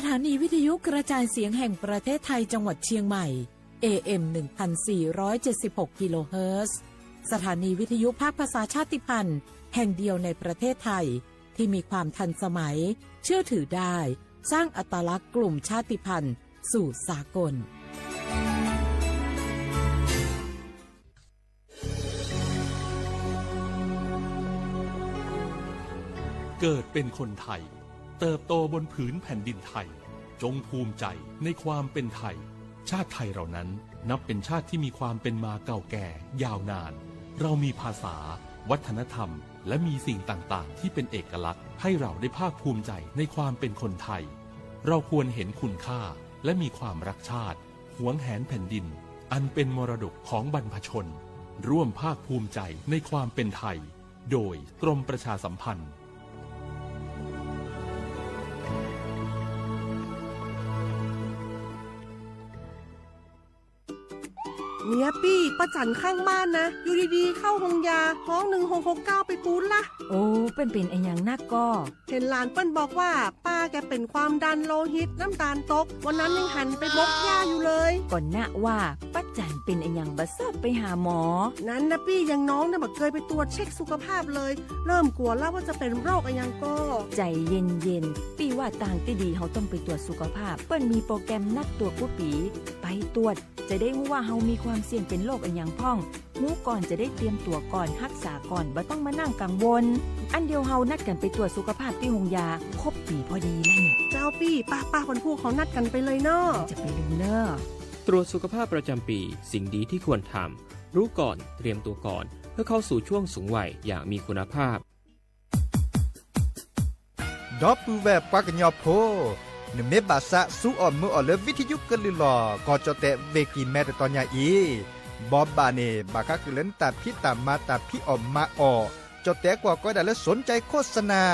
สถานีวิทยุกระจายเสียงแห่งประเทศไทยจังหวัดเชียงใหม่ เอ เอ็ม หนึ่งพันสี่ร้อยเจ็ดสิบหก กิโลเฮิรตซ์ สถานีวิทยุภาคภาษาชาติพันธุ์แห่งเดียวในประเทศไทย ที่มีความทันสมัย เชื่อถือได้ สร้างอัตลักษณ์กลุ่มชาติพันธุ์สู่สากล เกิดเป็นคนไทย เติบโตบนผืนแผ่นดินไทย จงภูมิใจในความเป็นไทย ชาติไทยเรานั้นนับเป็นชาติที่มีความเป็นมาเก่าแก่ยาวนาน เรามีภาษา วัฒนธรรม และมีสิ่งต่างๆ ที่เป็นเอกลักษณ์ ให้เราได้ภาคภูมิใจในความเป็นคนไทย เราควรเห็นคุณค่า และมีความรักชาติ หวงแหนแผ่นดิน อันเป็นมรดกของบรรพชน ร่วมภาคภูมิใจในความเป็นไทย โดยกรมประชาสัมพันธ์ เมียปี้ ป้าจั๋นข้างบ้านนะ อยู่ดีๆ เข้าโฮงยา ฮ้อง หนึ่งหกหกเก้า ไปปู๊ดละ โอ้ เปิ้นเป๋นอะหยังนักก่อ เห็นหลานเปิ้นบอกว่า ป้าแกเป็นความดันโลหิต น้ำตาลตก วันนั้นยังหันไปบกหญ้าอยู่เลย ก่อนนะว่า ป้าจั๋นเป๋นอะหยังบ่ชอบไปหาหมอ นั้นนะปี้ อย่างน้องเนี่ยบ่เคยไปตรวจเช็คสุขภาพเลย เริ่มกลัวแล้วว่าจะเป็นโรคอะหยังก่อ ใจ๋เย็นๆ ปี้ว่าตางตี้ดี เฮาต้องไปตรวจสุขภาพ เปิ้นมีโปรแกรมนัดตรวจกู้ปี๋ ไปตรวจ จะได้ฮู้ว่าเฮามีความเสี่ยงเป็นโรคอะหยังพ่อง ฮู้ก่อนจะได้เตรียมตั๋วก่อน ฮักษาก่อน บ่ต้องมานั่งกังวล อั้นเดี๋ยวเฮานัดกั๋นไปตรวจสุขภาพตี้โฮงยา ครบปี๋พอดีแล้วเนี่ย เจ้าปี้ ป้าๆ วันพูกเฮานัดกั๋นไปเลยเนาะ จะไปลืมเน่อ ตรวจสุขภาพประจำปี สิ่งดีที่ควรทำ รู้ก่อน เตรียมตัวก่อน เพื่อเข้าสู่ช่วงสูงวัยอย่างมีคุณภาพ ဒီပုၢ်ဝဲၢ်ပှၤကညီဖိ, နမ့ၢ်ဘၣ်သးစူအီၣ်မုာ်အီၣ်လၢ ဝံထယုကလုၢ်လီၢ် ကီၢ်ကၠီၣ်တဲၣ် ဝ့ၢ်ကံၢ်မဲ တတီၤညါအံၤ, ဘီဘၣ်န့ၣ် ဘၣ်ဃးဃုာ်လၢနတၢ်ဖံးတၢ်မၤတၢ်ဖံးအီၣ်မၤအီၣ်, ကၠီၣ်တဲၣ်ကွၢ်ကီဒၣ်လၢ สนใจโฆษณา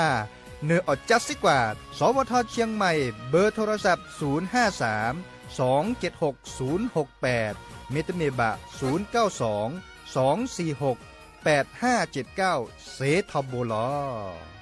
နအီၣ်ကၠါစ့ၢ်ကီး, สวท เชียงใหม่ เบอร์โทรศัพท์ ศูนย์ห้าสาม สองเจ็ดหก ศูนย์หกแปด မ့တမ့ၢ်ဘၣ် ศูนย์เก้าสอง สองสี่หก แปดห้าเจ็ดเก้า စ့ထီဘိလီၤ.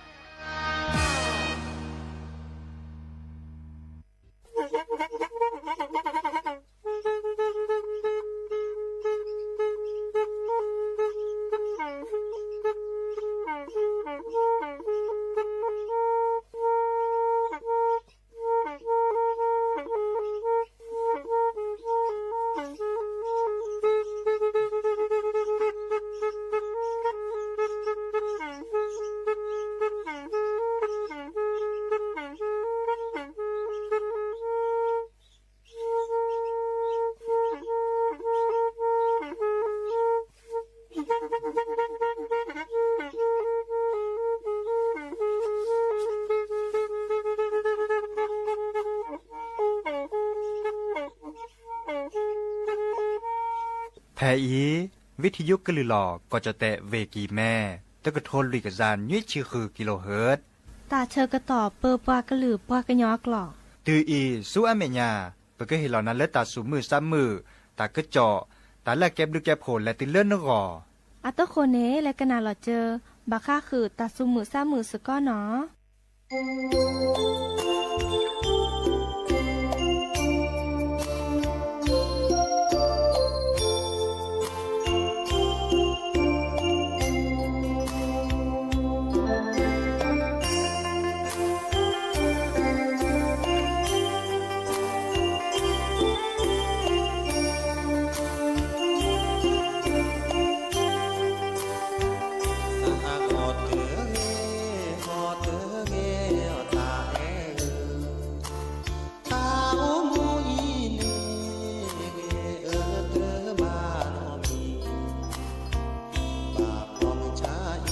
ဖဲအံၤ ဝံထယုကလုၢ်လီၢ် ကီၢ်ကၠီၣ်တဲၣ် ဝ့ၢ်ကံၢ်မဲ တကထိလွံၢ်ကယၤနွံဆံဃု ကံလိဟၢၣ်, တၢ်ဆၢကတီၢ်ပၢပှၤကလုာ်ပှၤကညီအကျိာ်, တုၤအံၤဆူအမဲာ်ညါ ပကဟ့ၣ်လီၤနၤလၢတၢ်သူၣ်မုာ်သးမုာ်, တၢ်ကစီၣ်, တၢ်လၢအကဲဘျုးကဲဖှိၣ်လဲၤတုၤလၢနဂီၢ်. အတဃိန့ၣ် လဲၤကနၣ်လီၤစၢၤ ဘၣ်ဃးဃုာ်တၢ်သူၣ်မုာ်သးမုာ်စ့ၢ်ကီးနီၤ. တၢ်အိၣ်မူအံၤန့ၣ် ဂ့ၤအၢတဘၣ်နီတမံၤ, ဘၣ်ဖီမုၢ်ဆါအံၤ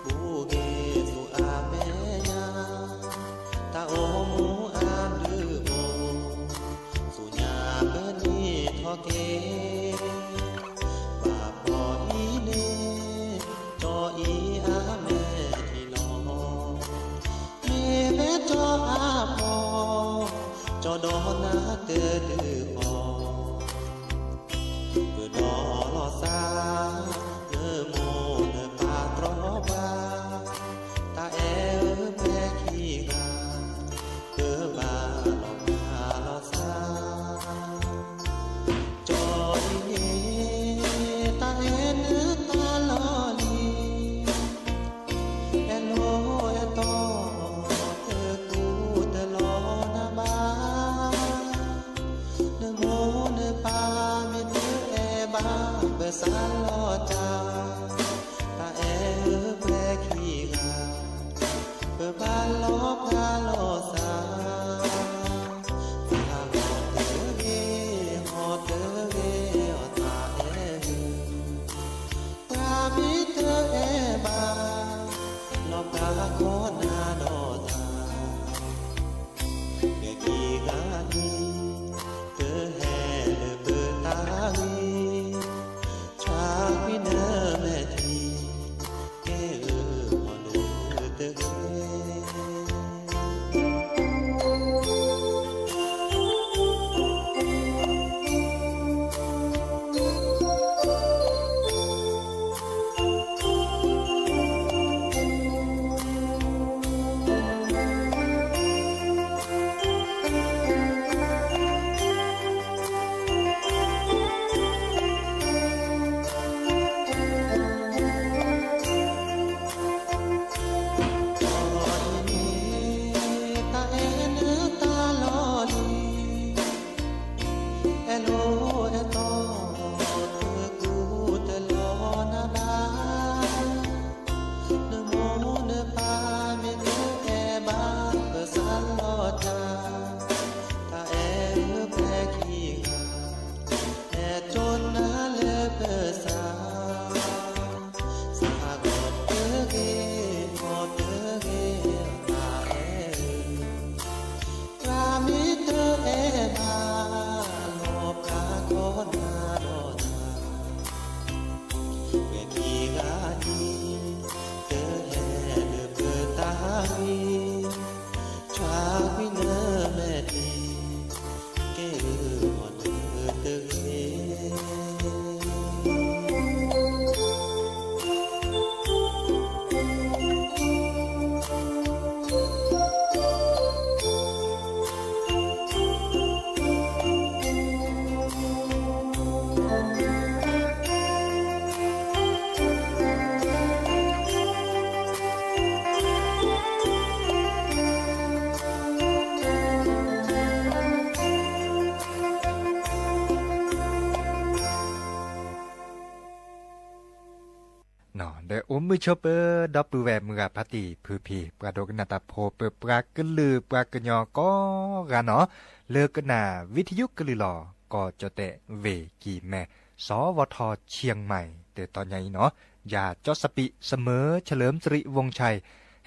ဘူးဂ့ၤဆူအမဲာ်ညါ, တၢ်အိၣ်မူအဘျုးအိၣ် ဆူညါပနံၣ်ထီၣ်က့ၤ, ဘၣ်ဖီအံၤန့ၣ် ကၠီအံၤအမဲာ်ထံလီၤ, မ့ၢ်မ့ၢ်ကၠီအဖီ, ကၠီဒီးနၤတဒုးအီၤ, ကဒီးလီၤစၢ် နမိၢ်နပၢ်တြီဘၣ်, တၢ်အဲၣ်အၢဖဲခံဂၤ, ကဘၣ် ဒီးအိၣ်မုာ်ဆိပၢၤ ဒီပုၢ်ဝဲၢ်မုၢ်ဂၤဖါတံၢ်ဖုဖံ ပှၤဒိကနၣ်တၢ်ဖိ ပပှၤကလုာ်ပှၤကညီကိးဂၤနီၤ, လၢကနၣ်ဝံထယုကလုၢ်လီၤ ကီၢ်ကၠီၣ်တဲၣ်ဝ့ၢ်ကံၢ်မဲ စီၤဝီၤထီၣ် เชียงใหม่ တတီၤညါအံၤနီၤ, ယၤကၠီစပံး เสมอเฉลิมสิริวงศ์ชัย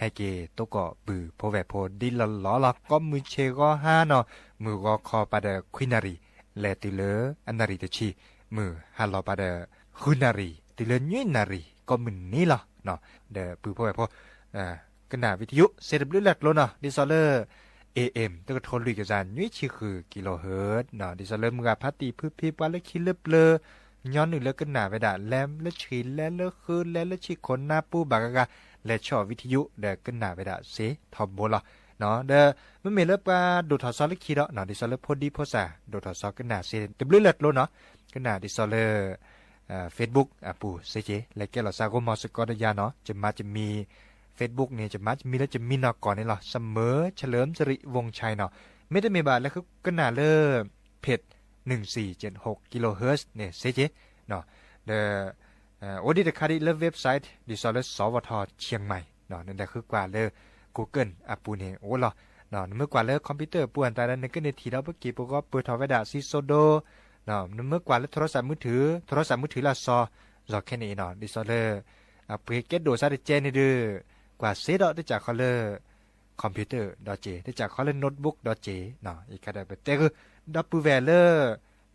ဟဲက့ၤသကိးပုၢ်ဖိဝဲၢ်ဖိဒ်လီၤလီၤလီၤ. ကိးမုၢ်ဆ့ၣ်ဂီၤဟါနီၤ, မုၢ်ဂီၤခီပၤဒီးခွံနၣ်ရံၣ် လဲၤတုၤလၢအနၣ်ရံၣ်တဆံ, မုၢ်ဟါလီၤပၤဒီး ဃုနၣ်ရံၣ် တုၤလၢနွံနၣ်ရံၣ် ကိးမုၢ်နံၤလီၤ. ဒီးပုၢ်ဖိဝဲၢ်ဖိ ကနၣ်ဝံထယု စ့တဘျုးလၢ်ကျိၤနီၤ, ဒ်သိးလၢ เอเอ็ม တကထိလွံၢ်ကယၤနွံဆံဃု kilohertz နီၤ, ဒ်သိးလၢမုၢ်ဂၤဖါတံၢ်ဖုဖံ ပှၤလၢခံလၢပျၢၤ ညီနုၢ်လၢကနၣ်ဝဲဒၣ် လဲၤလၢဆှံလဲၤလၢဃု လဲၤလၢဆံၣ်ခိၣ်နါပူၤဘၣ်ဂၤဂၤ လဲၤဆီၣ်ဝံထယုဒီးကနၣ်ဝဲဒၣ်စ့ထီဘိလီၤ. ဒီးမ့မ့ၢ်လၢပှၤဒိၣ်ထီၣ်စီလၢခံဒီး ဒ်သိးလၢဖိဒံဖိစၢ် ဒိၣ်ထီၣ်စီကနၣ်စ့တဘျုးလၢ်ကျိၤနီၤ, ကနၣ်ဒ်သိးလၢ Facebook အပူၤစ့က့ၤ လဲၤကဲလီၤစးဂိမီၤစ့ၢ်ကီးဒီးယၤနီၤ, ယမါယမံၤ Facebook န့ၣ် ယမါယမံၤလၢယမံနီၢ်ကီၢ်န့ၣ်လီၤ, เสมอเฉลิมสิริวงศ์ชัย နီၤ, မ့တမ့ၢ်ဘၣ်လၢဃုကနၣ်လၢ เพจ หนึ่งสี่เจ็ดหก kilohertz န့ၣ်စ့က့ၤ, ဒီး အိၣ်ဒံးတခါဒံးလၢ website ဒ်သိးလၢ စီၤဝီၤထီၣ် เชียงใหม่ နလဲၤဃုကွၢ်လၢ Google အပူၤန့ၣ်အိၣ်လီၤ. နမ့ၢ်ကွၢ်လၢ computer အပူၤအတၢ်ဒီး နကန့ၢ်ထံၣ်ဒီးပက့ၤပဂီၢ်ပၢၢ်ထီၣ်ဝဲဒၣ်စံၣ်စိၤဒိ, နမ့ၢ်ကွၢ်လၢ โทรศัพท์มือถือ โทรศัพท์มือถือ လၢစီၤ စီၤခဲန့ၣ်အံၤနီၤ, ဒ်သိးလၢ အပှ့ၤကဲဒိၣ်စးတကဲန့ၣ်ဒီး ကွၢ်စ့ဒီးတစးခီလၢ computer ဒီးက့ၤ တစးခီလၢ notebook ဒီးက့ၤ, ယခါဒီးပတဲဂုၢ် ဒီပုၢ်ဝဲၢ်လၢ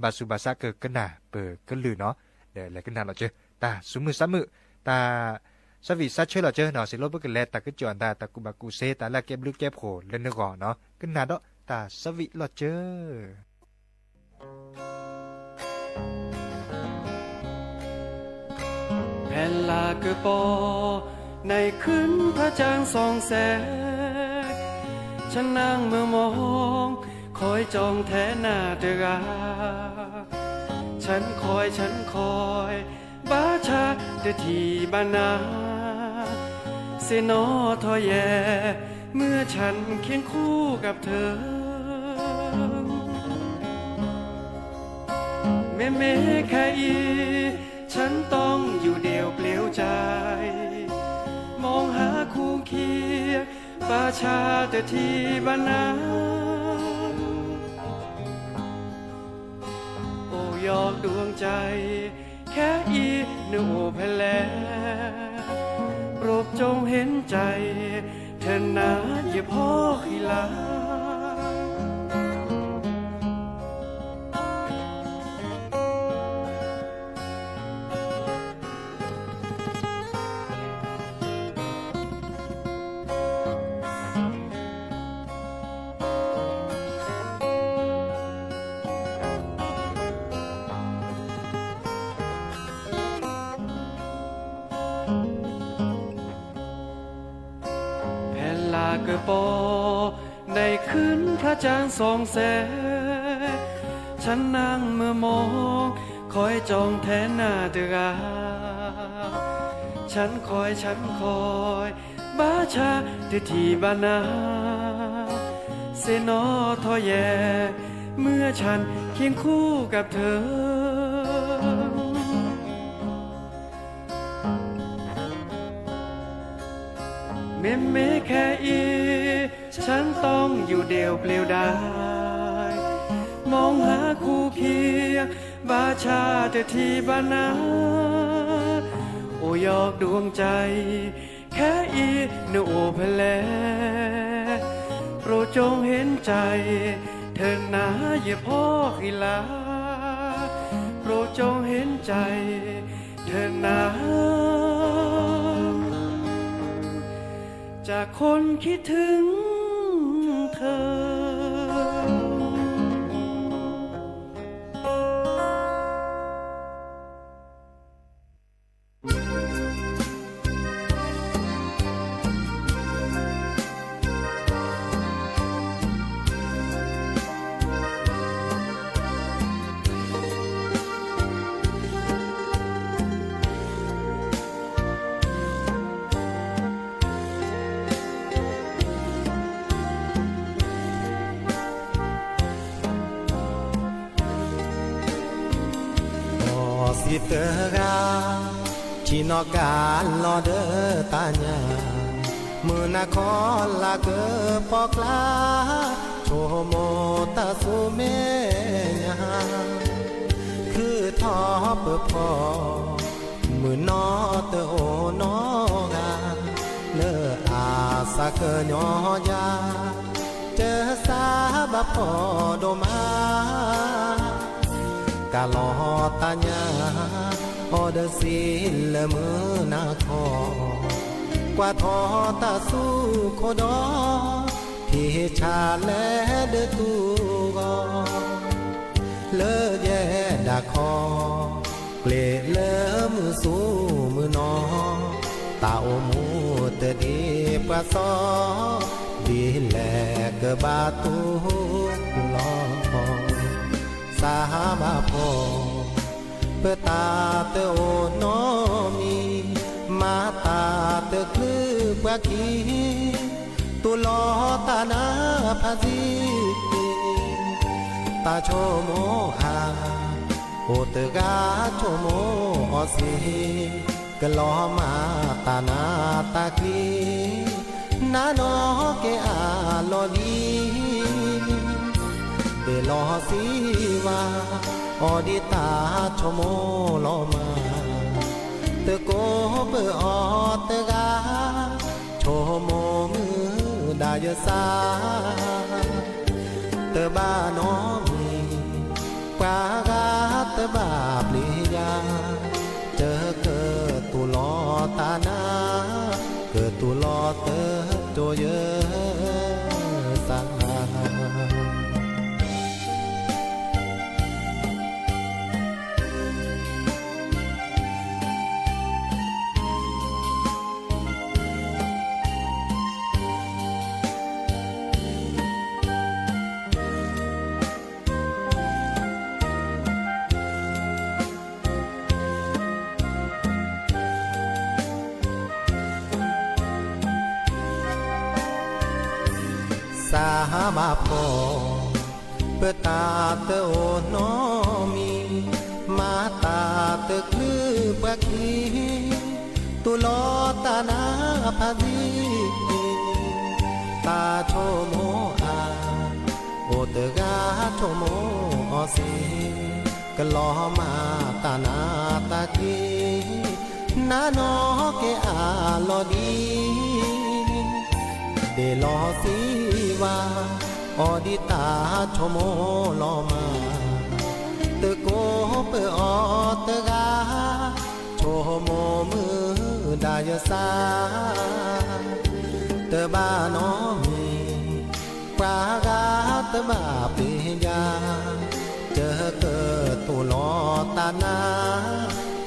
ဘၣ်ဆူးဘၣ်ဆါကကနၣ်ပကလုၢ်နီၤ, ဒီးလဲၤကနၣ်လီၤစၢၤ တၢ်ဆူးမုၢ်ဆါမုာ် တၢ်ဆၢဝံၣ်ဆၢဆၢလီၤစၢၤနီၤ, စံးလိပကလဲၤတၢ်ကစီၣ်အတၢ် တၢ်ကူၣ်ဘၣ်ကူၣ်စ့ တၢ်လၢအကဲဘျုးကဲဖှိၣ်လၢနဂီၢ်နီၤ, ကနၣ်ဒီးတၢ်ဆၢဝံၣ်လီၤစၢၤ. ဖဲလါကပီၤ ในคืนพระจันทร์ส่องแสง ฉันนั่งเมือมอง คอยจ้องแทนหน้าเธอ ฉันคอย ฉันคอย บาชาเธอที่บ้านนา เสนอทอแย เมื่อฉันเคียงคู่กับเธอ เมเมแค่อี ฉันต้องอยู่เดี่ยวเปลี่ยวใจ มองหาคู่เคียง ประชาเธอที่บ้านนา โอ้ยอดดวงใจ แค่อี เนื้อโอแพล โปรดจงเห็นใจ เธอหนาอย่าพอขีลา ဖဲလါကပီၤ ในคืนพระจันทร์ส่องแสง ฉันนั่งเมือมอง คอยจ้องแทนหน้าเธอ ฉันคอย ฉันคอย บ้าชาเธอที่บ้านนา เสนอทอแย เมื่อฉันเคียงคู่กับเธอ เมเมแค่อี ฉันต้องอยู่เดี่ยวเปลี่ยวดาย มองหาคู่เคียง บาชาเธอที่บ้านนา โอ้ยอดดวงใจ แค่อี เนื้อโอแพล โปรดจงเห็นใจ เธอหนาอย่าพอขีลา โปรดจงเห็นใจ เธอหนา จากคนคิดถึงเธอ ဒီးစံးတဂၤ အံၤနီၢ်ကါလီၤဒီးတၢ်ညၣ်, မုၢ်နၤခီလၢကပီၤကျါ, ဆိကမိၣ်တၢ်ဆူမဲာ်ညါ, ခုၣ်ထီၣ်ပၢၤဖီ, မုၢ်နီၢ်တအိၣ်နီတဂၤ, လၢအသးကညီၤယၤ, တစးဘၣ်ဖှီၣ်ဒိၣ်မး ကါလီၤတၢ်ညၣ်, အီၣ်ဒီးစံးလၢမုၢ်နၤခီ, ကွၢ်ထီၣ်တၢ်ဆူခိၣ်ဒီ, ဖံးဆါလဲၤဒီးတူၢ်ဂီၤ, လၢယဲဒၣ်ခီ, ကျဲလၢမုၢ်ဆူမုၢ်နီၤ, တၢ်အိၣ်မူတဒ့ပှၤစီ, ဒ်လဲၣ်ကဘၣ်တူၢ်လီၤ စးဘၣ်ဖှီၣ်, ပတၢ်တအိၣ်နီတမံၤ, မၤတၢ်တချုးပှၤခံ, တူၢ်လိာ်တၢ်နါဖးသံ, တၢ်ဆိကမိၣ်ဧါ, အိၣ်တဂၤဆိကမိၣ်အီၤစ့ၢ်, ကလီၤမၢ်တၢ်နါတၢ်ကျံ, နါနီၢ်က့ၤအါလီၤလံ ဒ့ၣ်လီၤစံးဝါ, အီၤဒ်တၢ်ဆိကမိၣ်လီၤမး, တကိးပၢအီၤတဂၤ, ဆိကမိၣ်မုာ်ဒၣ်ယသး, တဘၣ်နီတမံၤ, ပှၤဂၤတဘၣ်ပျံၤယၤ, တကတူၢ်လိာ်တၢ်နါ, ကတူၢ်လိာ်တတိယသး စးဘၣ်ဖှီၣ်, ပတၢ်တအိၣ်နီတမံၤ, မၤတၢ်တချုးပှၤခံ, တူၢ်လိာ်တၢ်နါဖးသံ, တၢ်ဆိကမိၣ်ဧါ, အိၣ်တဂၤဆိကမိၣ်အီၤစ့ၢ်, ကလီၤမၢ်တၢ်နါတၢ်ကျံ, နါနီၢ်က့ၤအါလီၤလံ ဒ့ၣ်လီၤစံးဝါ, အီၤဒ်တၢ်ဆိကမိၣ်လီၤမး, တကိးပၢအီၤတဂၤ, ဆိကမိၣ်မုာ်ဒၣ်ယသး, တဘၣ်နီတမံၤ, ပှၤဂၤတဘၣ်ပျံၤယၤ, တကတူၢ်လိာ်တၢ်နါ,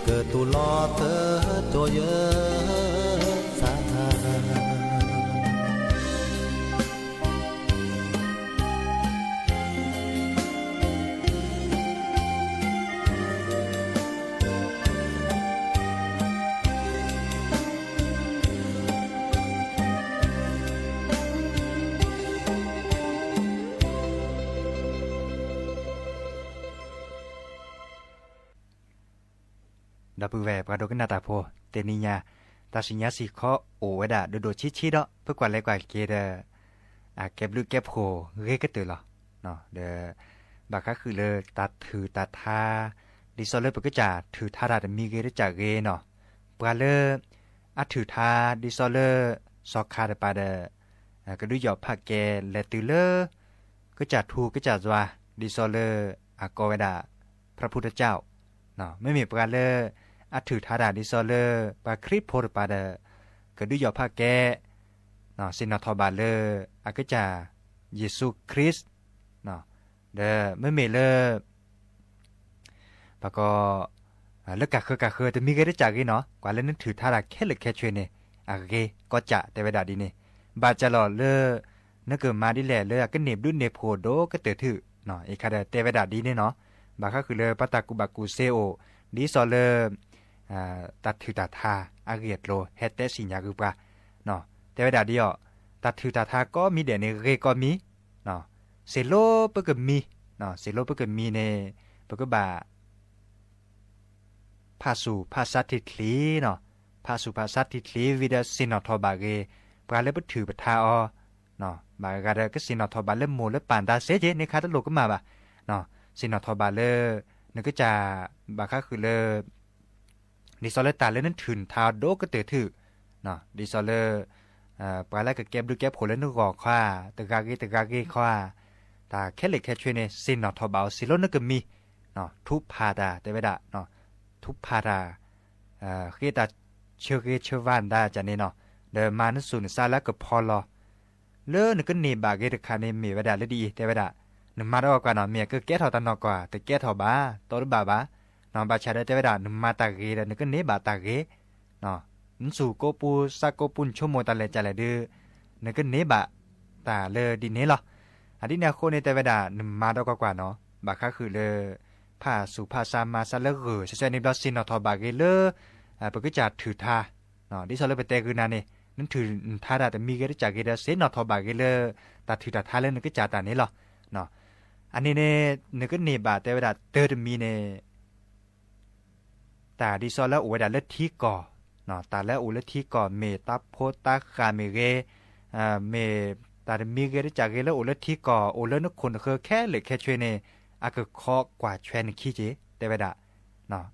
ကတူၢ်လိာ်တတိယသး ဒီပုၢ်ဝဲၢ်ပှၤဒိကနၣ်တၢ်ဖိ, တနံၤညါ, တၢ်စံၣ်ညါစံၣ်ခီအိၣ်ဝဲဒၣ်ဒိၣ်ဒိၣ်ဆံးဆံးဒီး ပကွၢ်လဲၤကွၢ်က့ၤဒီး အကဲဘျုးကဲဖှိၣ်ဂ့ၤကတၢၢ်လီၤ. ဒီး ဘၣ်ဃးဃုာ်လၢတၢ်ထုးတၢ်ထါ, ဒ်သိးလၢပကစၢ်ထုးထါတၢ်တမံၤဂ့ၤတကးဂ့ၤနီၤ, ပှၤလၢ အထုးထါဒ်သိးလၢ စီၤခါတပၤဒီး ကဒုးယီၣ်ဖးကဲလဲၤတုၤလၢ ကစၢ်ထူကစၢ်ယွၤ ဒ်သိးလၢအကိးဝဲဒၣ် พระพุทธเจ้า, မ့မ့ၢ်ပှၤလၢ အထုးထါတၢ်ဒ်သိးလၢ ပှၤခရံာ်ဖိတပၤဒီး ကဒုးယီၣ်ဖးကဲ ဆ့ၣ်နီၤထီၣ်ဘၣ်လၢ အကစၢ်ယ့ၣ်ၡူးခရံာ်, ဒီးမ့မ့ၢ်လၢ ဘၣ်ကီး လၢကးဃၢကးဃၢတမံၤဂ့ၤတကးဂ့ၤနီၤ, ကွၢ်လၢနထုးထါတၢ်ခဲလၢာ်ခဲဆ့န့ၣ် အဂ့ၤကီးကးတဲဝဲဒၣ်ဒ်န့ၣ်, ဘၣ်စၢ်လီၤလၢ နကမၤဒ်လဲၣ်လၢအကန့ၢ်ဘျုးန့ၢ်ဖှိၣ်ဒိၣ်ကတၢၢ်ထူၣ်, အံၤခါဒီးတဲဝဲဒၣ်ဒ်န့ၣ်နီၤ, ဘၣ်ဃးဃုာ်လၢပှၤတၢ်ကူၣ်ဘၣ်ကူၣ်သ့အိၣ် ဒ်သိးလၢ တၢ်ထုးတၢ်ထါအဂ့ၢ်အကျိၤဟဲတဲစံၣ်ညါဂုာ်ပှၤ, တဲဝဲဒၣ်ဒ်အီၤ, တၢ်ထုးတၢ်ထါကိးမံၤဒဲးန့ၣ်ဂ့ၤကိးမံၤ, စ့ၢ်လိပကမံ, စ့ၢ်လိပကမံန့ၣ် ပကဘၣ် ဖးစူၤဖးစါထံချ့နီၤ, ဖးစူၤဖးစါထံချ့ဝံၤဒီး ဆ့ၣ်နီၤထီၣ်ဘၣ်ဂ့ၤ ပှၤလၢပထုးပထါအီၤ, ဘၣ်ဂၤဒီးကဆ့ၣ်နီၤထီၣ်ဘၣ်လၢမိၢ်လၢပၢ်တၢ်စ့ၢ်ကီး န့ၢ်ခါတလိၣ်ကမၣ်ဘၣ်, ဆ့ၣ်နီၤထီၣ်ဘၣ်လၢ နကစၢ် ဘၣ်ဃးဃုာ်လၢ ဒ်သိးလၢတၢ်လၢနထုးနထါအီၤဒိၣ်ကတၢၢ်ထူၣ်, ဒ်သိးလၢ ပှၤလၢကကဲဘျုးကဲဖှိၣ်လၢနဂီၢ်ခီဧါ, တဂၤဂ့ၤတဂၤဂ့ၤခီဧါ, တၢ်ခဲလၢာ်ခဲဆ့န့ၣ် ဆ့ၣ်နီၤထီၣ်ဘၣ်အီၤ ဆံးလိနကမံၤ, ထူးဖးတၢ် တဲဝဲဒၣ်, ထူးဖးတၢ် ဃ့တၢ်ဆၢဂ့ၤဆၢဝါနသးကန့ၣ်နီၤ, ဒီးမၤနသူၣ်နသးလၢကဖီလီၤ လၢနကန့ၢ်ဘၣ်ဂ့ၤတခါန့ၣ် မ့ၢ်ဝဲဒၣ်လၢဒ်အံၤ တဲဝဲဒၣ်, နမၤဒီးကွၢ်ကွၢ်နီၤ, မ့ၢ်အကကဲထီၣ်တၢ်နီၢ်ကီၢ် တကဲထီၣ်ဘၣ် တီတဘၣ်ဘၣ်, ဘၣ်ဆၣ်ဒီးတဲဝဲဒၣ် နမၤတၢ်ဂ့ၤဒီး နကန့ၢ်ဘၣ်တၢ်ဂ့ၤ, နသူၣ်ကိးပူၤသးကိးပူၤ နဆိကမိၣ်တၢ်လဲၣ်ကလဲၣ်ဒီး နကန့ၢ်ဘၣ်တၢ်လၢဒ်န့ၣ်လီၤ. အဒ်န့ၣ်အဃိန့ၣ် တဲဝဲဒၣ် နမၤဒီးကွၢ်ကွၢ်နီၤ, ဘၣ်ဃးဃုာ်လၢ ဖးစူၤဖးစါမၤစါလၢဂၢၢ် ဆဲးဆဲးန့ၣ်ဘျီ ဆ့ၣ်နီၤထီၣ်ဘၣ်ဂ့ၤလၢ ပကစၢ်ထုးထါ, ဒ်သိးလၢပတဲဂုာ်နၤန့ၣ် နထုးနထါတၢ်တမံၤဂ့ၤတစဲးဂ့ၤဒီး ဆ့ၣ်နီၤထီၣ်ဘၣ်ဂ့ၤလၢ တၢ်ထုးတၢ်ထါလၢနကစၢ်တၢ်န့ၣ်လီၤ. အန့ၣ်န့ၣ် နကန့ၢ်ဘၣ်တဲဝဲဒၣ်တၢ်တမံၤန့ၣ် တၢ်ဒ်သိးလၢအိၣ်ဝဲဒၣ်လၢထံကီၢ်, တၢ်လၢအအိၣ်လၢထံကီၢ် မ့ၢ်တၢ်ဖိတၢ်ဃၢ်မ့ၢ်ဂ့ၤ, မ့ၢ်တၢ်တမံၤဂ့ၤတစဲးဂ့ၤလၢအိၣ်လၢထံကီၢ် အိၣ်လၢနခိၣ်နဃၢၤခဲလၢာ်ခဲဆ့န့ၣ် အကခီကွၢ်ဆွဲနခံက့ၤ တဲဝဲဒၣ်,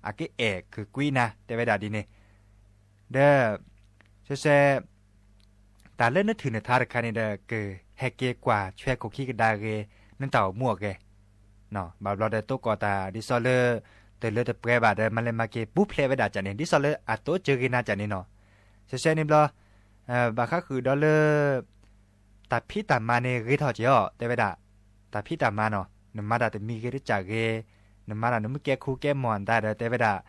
အကအဲၣ်ကကွံနၤ တဲဝဲဒၣ်ဒ်န့ၣ် ဒီး ဆဲးဆဲး တၢ်လၢနထုးနထါတခါန့ၣ်ဒီး ကဟဲက့ၤကွၢ်ဆွဲခိၣ်ခံကဒါဂ့ၤ နတၢ်အိၣ်မူအဂ့ၢ်, ဘၣ်ဘျီဒီးတိကိးတၢ်ဒ်သိးလၢ တလၢတပှဲၤဘၣ်ဒီး မၤလဲၤမၤက့ၤပူၤဖျဲးဝဲဒၣ်ကန့ၣ် ဒ်သိးလၢအတိစၢဂ့ၤနၤကန့ၣ်နီၤ, ဆဲးဆဲးန့ၣ်ဘျီ ဘၣ်ဃးဃုာ်ဒီးလၢ တၢ်ဖံးတၢ်မၤန့ၣ်ဂ့ၤထီၣ်က့ၤအီၤ တဲဝဲဒၣ်, တၢ်ဖံးတၢ်မၤနီၤ နမၤတၢ်တမံၤဂ့ၤတစဲးဂ့ၤ, နမၤတၢ်နမ့ၢ်ကဲခူကဲမီၢ်အသးဒီး တဲဝဲဒၣ်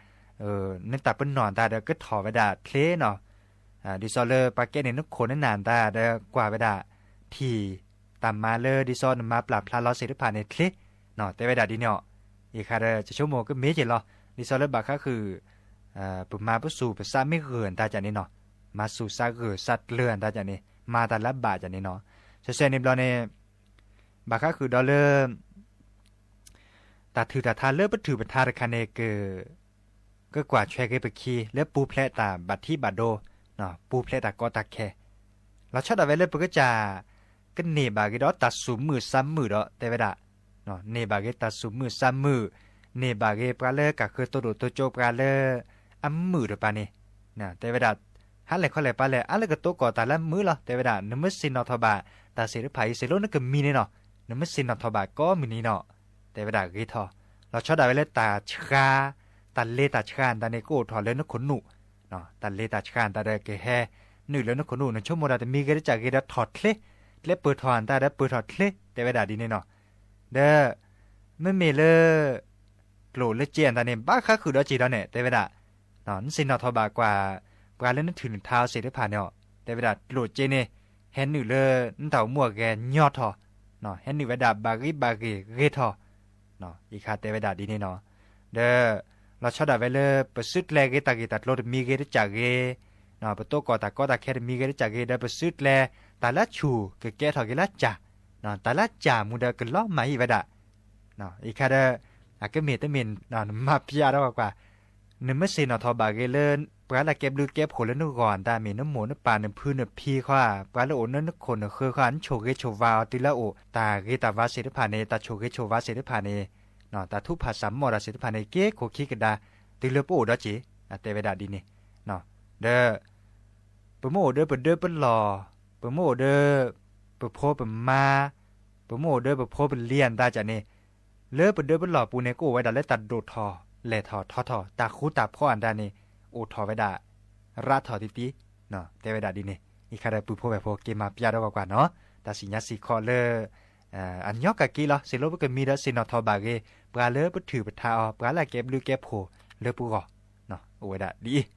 နတၢ်ပနီၣ်အသးဒီးကထီၣ်ဝဲဒၣ်ချ့နီၤ, ဒ်သိးလၢပှၤကဲန့ၣ် နခိၣ်နနၢ်အသးဒီးကွၢ်ဝဲဒၣ် ထံၣ် တၢ်မၤလၢဒ်သိးနမၤပျၢ်ဖျါလီၤသ့ၣ်တဖၣ်န့ၣ်ချ့, တဲဝဲဒၣ်ဒ်န့ၣ်အီၤ, ယခါဒီး ယဆိကမိၣ်ကမ့ၢ်က့ၤလီၤ, ဒ်သိးလၢဘၣ်ဃးဃုာ် ပမၤပစူၤပစါမ့ၢ်ဂၢၢ်အသးကန့ၣ်နီၤ, မၤစူၤစါဂၢၢ်စါကျၢၤအသးကန့ၣ် မၤတၢ်လၢအဘၣ်ကန့ၣ်နီၤ, ဆဲးဆဲးန့ၣ်ဘျီန့ၣ် ဘၣ်ဃးဃုာ်ဒီးလၢ တၢ်ထုးတၢ်ထါလၢပထုးပထါတခါန့ၣ် က ကကွၢ်ဆွဲက့ၤပခံ လၢပူၤဖျဲးတၢ်ဘၣ်ထံးဘၣ်ဒိ, ပူၤဖျဲးတၢ်ကီတၢ်ခဲ, လီၤဆီဒၣ်ဝဲလၢပကစၢ် ကန့ၢ်ဘၣ်က့ၤဒီးတၢ်သူၣ်မုာ်သးမုာ်ဒီး တဲဝဲဒၣ်, န့ၢ်ဘၣ်က့ၤတၢ်သူၣ်မုာ်သးမုာ်, န့ၢ်ဘၣ်က့ၤပှၤလၢကဃၢၤသိဒိၣ်သိကၠိပှၤလၢ အမုာ်တပၤန့ၣ်, တဲဝဲဒၣ်, ဟါလဲၣ်ခီလဲၣ်ပၤလဲၣ် အါလၢကတိကိးတၢ်လၢအမုာ်လီၤ တဲဝဲဒၣ်, နမ့ၢ်ဆ့ၣ်နီၤထီၣ်ဘၣ် တၢ်သ့ၣ်တဖၣ်အံၤ စ့လိနကမံၤန့ၣ်နီၤ, နမ့ၢ်ဆ့ၣ်နီၤထီၣ်ဘၣ်ကိးမုၢ်နံၤနီၤ, တဲဝဲဒၣ်ဂ့ၤထီၣ်, လီၤဆီဒၣ်ဝဲလၢတၢ်ဆှါ, တၢ်လ့တၢ်ဆှါအသးန့ၣ် ကအိၣ်ထီၣ်လၢနခိၣ်နူာ်, တၢ်လ့တၢ်ဆှါအသးဒီးကဟဲ နုာ်လၢနခိၣ်နူာ် နဆိကမိၣ်ဒီးတမံၤဂ့ၤတစဲးဂ့ၤဒီးထီၣ်ချ့, ကျဲပၢၢ်ထီၣ်အသးဒီးပၢၢ်ထီၣ်ချ့ တဲဝဲဒၣ်ဒ်န့ၣ်နီၤ, ဒီး မ့မ့ၢ်လၢ ကျိၣ်လၢစ့အသးန့ၣ် ဘၣ်ဃးဃုာ်ဒီးစ့ဒီးန့ၣ် တဲဝဲဒၣ်, နဆ့ၣ်နီၤထီၣ်ဘၣ်ကွၢ် ပှၤလၢနထုးနထါအီၤသ့ၣ်တဖၣ်န့ၣ်အီၤ, တဲဝဲဒၣ် ကျိၣ်စ့န့ၣ် ဟဲနုာ်လၢနတၢ်အိၣ်မူအဂဲၤညီထီၣ်, ဟဲနုာ်ဝဲဒၣ်ဘၣ်ဂံၢ်ဘၣ်ဂ့ၤဂ့ၤထီၣ်, ယခါတဲဝဲဒၣ်ဒ်န့ၣ်နီၤ, ဒီး လီၤဆီဒၣ်ဝဲလၢပစုကျဲၤဂ့ၤတၢ်ဂ့ၢ်တၢ်ကျိၤတမံၤဂ့ၤတစဲးဂ့ၤ, ပတိကိးတၢ်ကီတၢ်ခဲတမံၤဂ့ၤတစဲးဂ့ၤ ဒီးပစုကျဲၤ တၢ်လၢဆူၣ်ကကဲထီၣ်က့ၤလၢစၢ်, တၢ်လၢစၢ်မူဒီးကလီၤမၢ်အံၤဝဲဒၣ် ယခါဒီး အကမ့ၢ်တမ့ၢ် နမၤပျၢ်ဒီးကွၢ်ကွၢ်, နမ့ၢ်ဆ့ၣ်နီၤထီၣ်ဘၣ်ဂ့ၤလၢ ပှၤလၢကဲဘျုးကဲဖှိၣ်လၢနဂီၢ်အသး မ့ၢ်နမိၢ်နပၢ်နဖုနဖံခီဧါ, ပှၤလၢအိၣ်လၢနခိၣ်နဃၢၤခီဧါ, နဆိၣ်ဂ့ၤဆိၣ်ဝါအီၤတုၤလၢအအိၣ် တၢ်ဂ့ၤတၢ်ဝါသ့ၣ်တဖၣ်န့ၣ် တၢ်ဆိၣ်ဂ့ၤဆိၣ်ဝါသ့ၣ်တဖၣ်န့ၣ်, တၢ်ထုကဖၣ်စၢ်မီၣ်တၢ်သ့ၣ်တဖၣ်န့ၣ် က့ၤခိၣ်ခံကဒါ တုၤလၢပအိၣ်ဒီးစ့ၢ်, အတဲဝဲဒၣ်ဒ်န့ၣ်, ဒီး ပမ့ၢ်အိၣ်ဒီးပဒၢပလီၢ်, ပမ့ၢ်အိၣ်ဒီး ပဖိပမါ, ပမ့ၢ်အိၣ်ဒီးပဖိပလံၤအသးကန့ၣ်, လၢပဒၢပလီၢ်ပူၤန့ၣ် ကအိၣ်ဝဲဒၣ်လၢတၢ်ဒိၣ်ထီၣ်လဲၢ်ထီၣ်ထီထီၣ် တၢ်ဃူတၢ်ဖိးအသးန့ၣ် အိၣ်ထီၣ်ဝဲဒၣ် ရးထီၣ်တံၢ်တံၢ်, တဲဝဲဒၣ်ဒ်န့ၣ်, ယခါဒီးပုၢ်ဖိဝဲၢ်ဖိ က့ၤမၤပျၢ်ဒီးကွၢ်ကွၢ်နီၤ, တၢ်စံၣ်ညါစံၣ်ခီလၢ အညီကက့လီၤ, စ့လိပကမံၤဒီးဆ့ၣ်နီၤထီၣ်ဘၣ်ဂ့ၤ ပှၤလၢပထုးပထါအီၤ ပှၤလၢကဲဘျုးကဲဖှိၣ်လၢပဂီၢ်, အိၣ်ဝဲဒၣ်ဒ်အံၤ.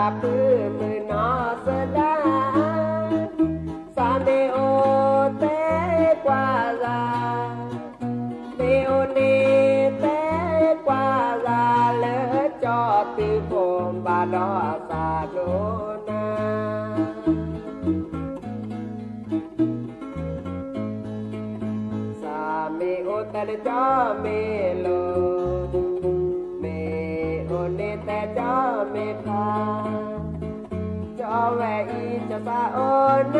အပုၢ်မုၣ်နီၢ်စဒါ, စးမ့ၢ်အိၣ်တဲကွၢ်လၢ်, မ့ၢ်အိၣ်န့ၣ်တဲကွၢ်လၢ်လၢကၠီသုးဖိဘၣ်ဒီးစးဒိၣ်နၤ စးမ့ၢ်အိၣ်တဲလၢကၠီမ့ၢ်လိၤ, မ့ၢ်အိၣ်န့ၣ်တဲကၠီမ့ၢ်ဖျါ, ကၠီဝဲအံၤကၠီစးအိၣ်နၤ,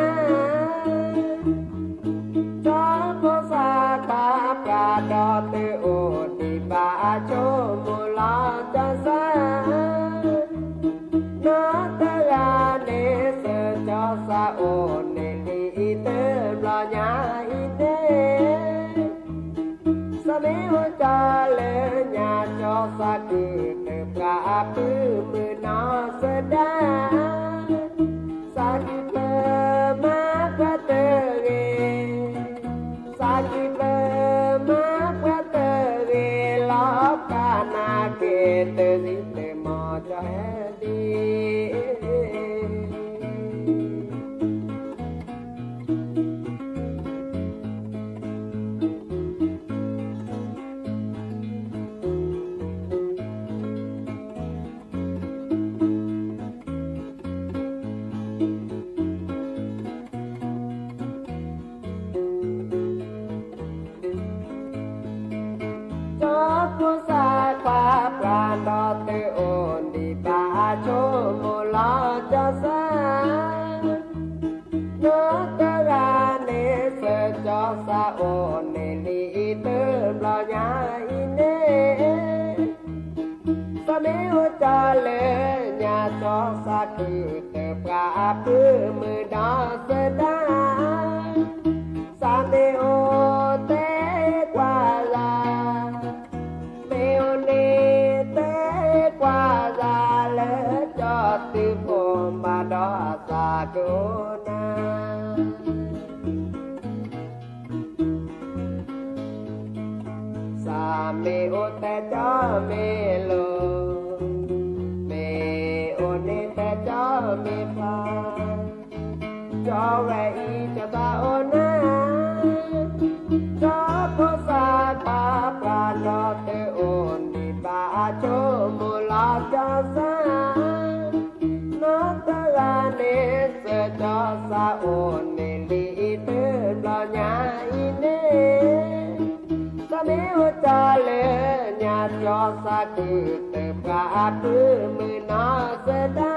ကၠီဖိစးခွါပှၤဒီးသုအိၣ်ဒံးဘၣ်အဆိကမိၣ်လီၤကၠီစၢ် နီၢ်တဂၤန့ၣ်စၢကၠီစးအိၣ်န့ၣ် လံာ်အံၤတဘျီညါအံၤန့ၣ်, စးမ့ၢ်အိၣ်ကၠီလၢညါ ကၠီစးကုၢ်တပှၤအပုၢ်မုၣ်နီၢ်စဒါ, စးကုၢ်ဖျၢၣ်မၤပှၤတဂ့ၤ, စးကုၢ်ဖျၢၣ်မၤပှၤတဂ့ၤလီၤ ကနၣ်က့ၤတၢ်စံးတၢ်မီၤကၠီဟဲဒံး ကၠီဖိစးခွါပှၤဒီးသုအိၣ်ဒံးဘၣ်အဆိကမိၣ်လီၤကၠီစၢ်, နီၢ်တဂၤန့ၣ်စၢကၠီစးအိၣ်န့ၣ် လံာ်အံၤတဘျီညါအံၤန့ၣ် စးမ့ၢ်အိၣ်ကၠီလၢညါ ကၠီစးကုၢ်တပှၤအပုၢ်မုၣ်နီၢ်စဒါ, စးမ့ၢ်အိၣ်တဲကွၢ်လၢ်, မ့ၢ်အိၣ်န့ၣ်တဲကွၢ်လၢ်လၢကၠီသုးဖိဘၣ်ဒီးစးဒိၣ်နၤ စးမ့ၢ်အိၣ်တဲကၠီမ့ၢ်လိၤ, မ့ၢ်အိၣ်န့ၣ်တဲကၠီမ့ၢ်ဖျါ, ကၠီဝဲအံၤကၠီစးအိၣ်နၤ, ကၠီဖိစးခွါပှၤဒီးသုအိၣ်ဒံးဘၣ်အဆိကမိၣ်လီၤကၠီစၢ် နီၢ်တဂၤန့ၣ်စၢကၠီစးအိၣ်န့ၣ် လံာ်အံၤတဘျီညါအံၤန့ၣ်, စးမ့ၢ်အိၣ်ကၠီလၢညါ ကၠီစးကုၢ်တပှၤအပုၢ်မုၣ်နီၢ်စဒါ,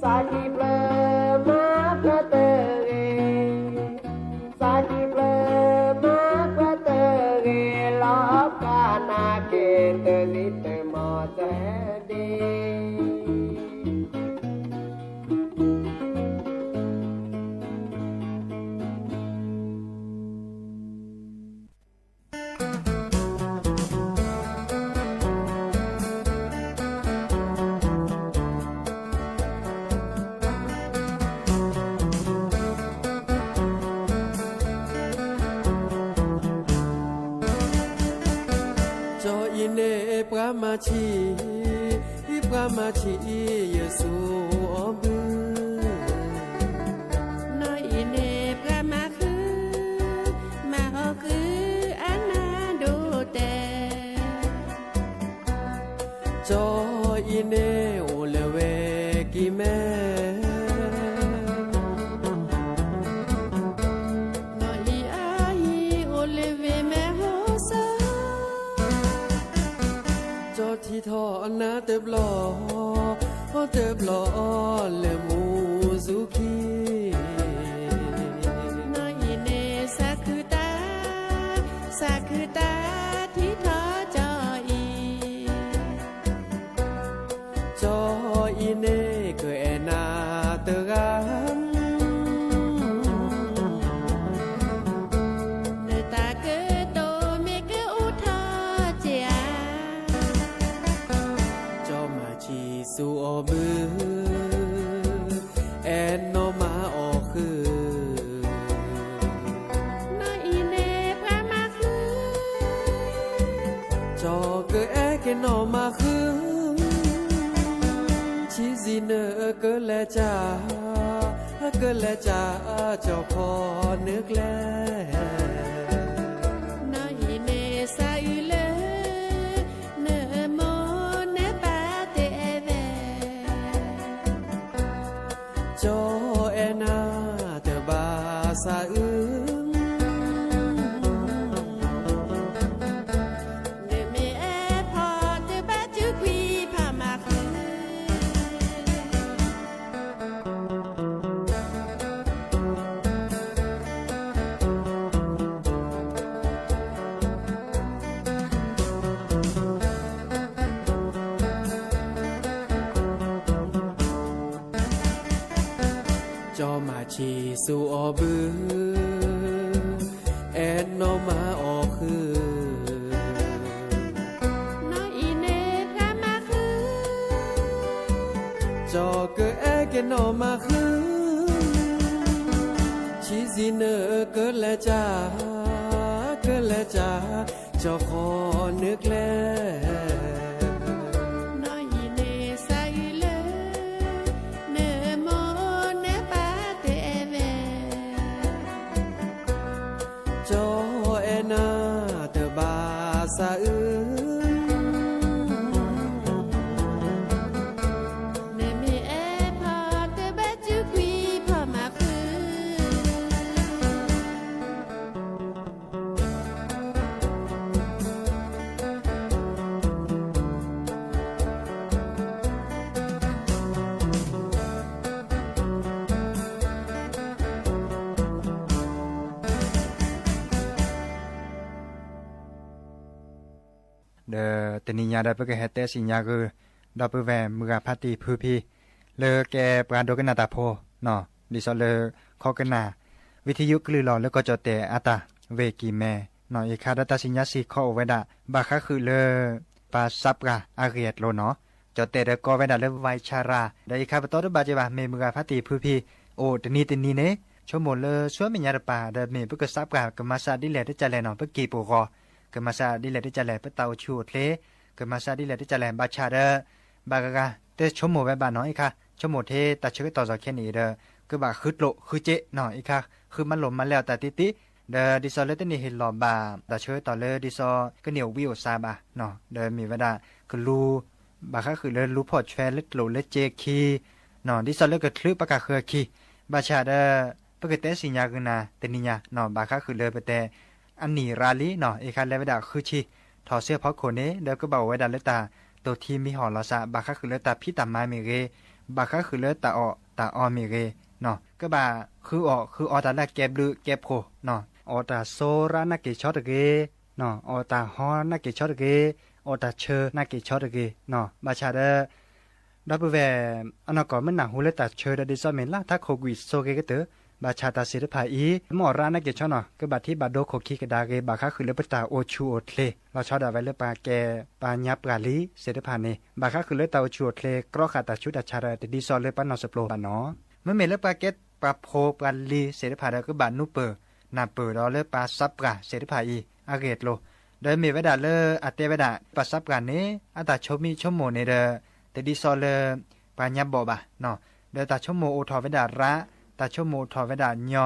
စးကုၢ်ဖျၢၣ်မၤပှၤတဂ့ၤ, စးကုၢ်ဖျၢၣ်မၤပှၤတဂ့ၤလီၤ ကနၣ်က့ၤတၢ်စံးတၢ်မီၤကၠီဟဲဒံး ကၠီအံၤန့ၣ်ပှၤမၤဆံး, ပှၤမၤဆံးအံၤယဆိအီၤဘု, နီၢ်အံၤန့ၣ်ပှၤမၤဃု, မၤအီၤဃုအနၢ်ဒိၣ်တဲာ် ကၠီအံၤန့ၣ်အိၣ်လၢဝဲကံၢ်မဲ, နီၢ်အံၤအံၤအိၣ်လၢဝဲမဲာ်ဟီၣ်စီၤ, ကၠီထံထီၣ်နၢ်တဘျီ, တဘျီလၢမူစူၤခံ နီၢ်အံၤန့ၣ်စးခုတၢ်, စးခုတၢ်ထံထီၣ်ကၠီအံၤ, ကၠီအံၤန့ၣ်ကအဲၣ်နၤတဂၤ လၢတၢ်ကတိၤမ့ၢ်ကအိၣ်ထီၣ်က့ၤဧါ, ကၠီမၤဆံးဆိအီၤဘု, အဲၣ်နီၢ်မၤအီၤဃု, နီၢ်အံၤန့ၣ်ပှၤမၤဃု, ကၠီကအဲၣ်က့ၤနီၢ်မၤဃု, စံးနၢကလဲၤစၢ်, ကလဲၤစၢ်ကၠီခီနၢကျဲ, နီၢ်အံၤန့ၣ်စးအုးလၢ နမိၢ်နပၢ်တအဲၣ်ဝဲ ကၠီအဲၣ်နၤတဘၣ်စးအုး, နမ့ၢ်အဲၣ်ဖီတဘၣ်စူးကွံာ်ဖီမၤဃုာ် ကၠီမၤဆံးဆူအီၤဘု, အဲၣ်နီၢ်မၤအီၤဃုာ်, နီၢ်အံၤန့ၣ်ပှၤမၤဃုာ်, ကၠီကအဲၣ်က့ၤနီၢ်မၤဃုာ်, ဆံးစံးနၢကလဲၤစၢ်, ကလဲၤစၢ်, ကၠီခီနၢကျဲ, နီၢ်အံၤန့ၣ်စးအုးလၢ နမိၢ်နပၢ်တအဲၣ်ဝဲ ကၠီအဲၣ်နၤတဘၣ်စးအုး, နမ့ၢ်အဲၣ်ဖီတဘၣ်စူးကွံာ်ဖီမၤဃုာ် ဒီးတနံၤညါဒီး ပကဟဲတဲစံးညါဂုာ် ဒီပုၢ်ဝဲၢ်မုၢ်ဂၤဖးတံၢ်ဖုဖံ လၢကဲပှၤဒိကနၣ်တၢ်ဖိ ဒ်သိးလၢ ခီကနၣ် ဝံထယုကလုၢ်လီၤလၢကီၢ်ကၠီၣ်တဲၣ်အတၢ်ဝ့ၢ်ကံၢ်မဲ နီၢ်အံၤခါဒီးတၢ်စံးညါစ့ၢ်ကီးအိၣ်ဝဲဒၣ် ဘၣ်ဃးဃုာ်လၢ ပှၤစးပှၢ်အဂ့ၢ်အကျိၤနီၢ် ကၠီၣ်တဲၣ်ဒီးကိးဝဲဒၣ်လၢ ဝံဆၣ်ရၣ် ဒီးအံၤခါပတီၢ်တဘၣ်က့ၤဘၣ် မ့ၢ်မုၢ်ဂၤဖးတံၢ်ဖုဖံ အိၣ်တနံၤတနံၤန့ၣ် ဆိကမိၣ်လၢဆူမဲာ်ညါတပၤ ဒီးမ့ၢ်ပကစးပှၢ် ကမၤစၢ်ဒ်လဲၣ်တကလဲၣ်နီၢ် ပက့ၢ်ပဂီၤ ကမၤစၢ်ဒ်လဲၣ်တကလဲၣ် ပတၢ်အိၣ်ဆူၣ်အိၣ်ချ့ ကမၤစၢ်ဒ်လဲၣ်တကလဲၣ် ဘၣ်ဆၣ်ဒီး ဘၣ်ဂၤဂၤတဆိကမိၣ်ဝဲဘၣ်နီၢ် အံၤခါ ဆိကမိၣ်ထဲတၢ်ဆၢကတီၢ်စီၤခဲန့ၣ်အံၤဒီး ကဘၣ်ဃုကျိၣ်ဃုစ့နီၢ် အံၤခါ ဃုမၤလိာ်မၤလဲအီၤတၢ်တ့တ့ ဒီးဒ်သိးလၢတန့ၢ်ဟ့ၣ်လီၤဘၣ် တၢ်ဆၢကတီၢ်လၢဒ်သိးကန့ၢ်ဝံအိၣ်စါဘၣ် ဒီးမ့ၢ်ဝဲဒၣ် ကလူ ဘၣ်ဃးဃုာ်လၢလူဖီၣ်ဆွဲလၢကျိၣ်လၢစ့အခံ ဒ်သိးလၢကချုးပကၢ်ဃၢၤအခံ ဘၣ်ဆၣ်ဒီး ပကတဲစံးညါဂုာ်နၤတနံၤညါ ဘၣ်ဃးဃုာ်လၢပတဲ အနံၣ်ရါလံနီၢ် အံၤခါလဲၤဝဲဒၣ်ဃုဆံ ထီၣ်ဆၢဖီခိၣ်န့ၣ် ဒီးကဘၣ်အိၣ်ဝဲဒၣ်လၢတၢ်တိၢ်ထံမံဟီၣ်လီၤစး ဘၣ်ဃးဃုာ်လၢတၢ်ဖံးတၢ်မၤမ့ၢ်ဂ့ၤ ဘၣ်ဃးဃုာ်လၢတၢ်အီၣ်တၢ်အီမ့ၢ်ဂ့ၤ ကဘၣ်ဃုအီၣ်ဃုအီတၢ်လၢအကဲဘျုးကဲဖှိၣ် အီၣ်တၢ်စိရၣ်နာ်က့ၤဆီတဂ့ၤ အီၣ်တၢ်ဟီနာ်က့ၤဆီတဂ့ၤ အီၣ်တၢ်ဆၢနာ်က့ၤဆီတဂ့ၤ ဘၣ်ဆၣ်ဒီး ဒီပုၢ်ဝဲၢ် အနီၢ်ကီၢ်မ့ၢ်နၢ်ဟူလၢတၢ်ဆၢဒီး ဒ်သိးမ့ၢ်လၢထးခိၣ်ကွံာ်စိဂ့ၤကတၢၢ် ဘၣ်ဆၣ်တၢ်သ့ၣ်တဖၣ်အံၤ မ့ၢ်အီၣ်ရၣ်နာ်က့ၤဆီနီၢ် ကဘၣ်ထံၣ်ဘၣ်ဒိခိၣ်ခံကဒါက့ၤ ဘၣ်ဃးဃုာ်လၢပတၢ်အိၣ်ဆူၣ်အိၣ်ချ့ လီၤဆီဒၣ်ဝဲလၢပှၤကဲပှၤညါပှၢ်လံသ့ၣ်တဖၣ်န့ၣ် ဘၣ်ဃးဃုာ်လၢတၢ်အိၣ်ဆူၣ်အိၣ်ချ့ ကြီဃာ်တၢ်ဆူးတၢ်ဆါဒီး တဒ်သိးလၢပှၤနီၢ်စပျိၤဘၣ်နီၢ် မ့မ့ၢ်လၢပှၤကဲပှၤဖိပှၤလံၤသ့ၣ်တဖၣ်ဒီး ကဘၣ်နူပၢၢ်နၢ်ပၢၢ်ဒီးလၢပှၤစးပှၢ်သ့ၣ်တဖၣ်အံၤ အဂ့ၢ်အကျိၤ ဒီးမ့ၢ်ဝဲဒၣ်လၢအတဲဝဲဒၣ် ပှၤစးပှၢ်န့ၣ် အတၢ်ဆိမိၣ်ဆိကမိၣ်န့ၣ်ဒီး တဒ်သိးလၢ ပှၤညါဘီၣ်ဘၣ် ဒီးတၢ်ဆိကမိၣ်အိၣ်ထီၣ်ဝဲဒၣ်ရၣ် တၢ်ဆိကမိၣ်အိၣ်ထီၣ်ဝဲဒၣ်ညီ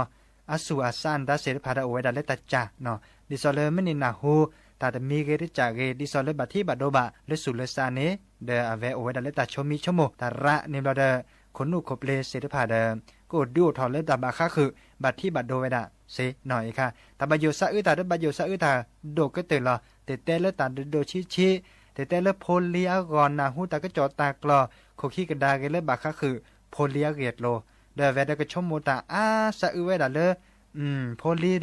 အဆူၣ်အဆါန့ၣ်တၢ်သ့ၣ်တဖၣ်ဒီးအိၣ်ဝဲဒၣ်လၢတၢ်စၢ် ဒ်သိးလၢမ့ၢ်န့ၢ်နၢ်ဟူ တၢ်တမံၤဂ့ၤတစဲးဂ့ၤ ဒ်သိးလၢဘၣ်ထံၣ်ဘၣ်ဒိဘၣ်လၢဆူၣ်လၢဆါန့ၣ် ဒီးအဝဲအိၣ်ဝဲဒၣ်လၢတၢ်ဆိမိၣ်ဆိကမိၣ်တၢ်ရၣ်န့ၣ်ဘျီဒီး ခိၣ်နူာ်ခိၣ်ပျ့သ့ၣ်တဖၣ်ဒီး ကအိၣ်ဒုးအိၣ်ထီၣ်လၢတၢ်ဘၣ်ဃးဃုာ် ဘၣ်ထံၣ်ဘၣ်ဒိဝဲဒၣ်သ့နီၢ်အံၤခါ တၢ်ဘၣ်ယိၣ်စးအုးတၢ်ဒီးဘၣ်ယိၣ်စးအုးတၢ်ဒိၣ်ကတၢၢ်လီၤ တတဲလၢတၢ်ဒိၣ်ဒိၣ်ဆံးဆံး တတဲလၢဖိလံၤအဂီၢ် နၢ်ဟူတၢ်ကစီၣ်တၢ်ကျိၤ ခိၣ်ခံကဒါက့ၤလၢဘၣ်ဃးဃုာ် ဖိလံၤအဂ့ၢ်အကျိၤ ဒီးအဝဲဒီးကဆိကမိၣ်တၢ်အါစးအုးဝဲဒၣ်လၢ ဖိလံၤဒီး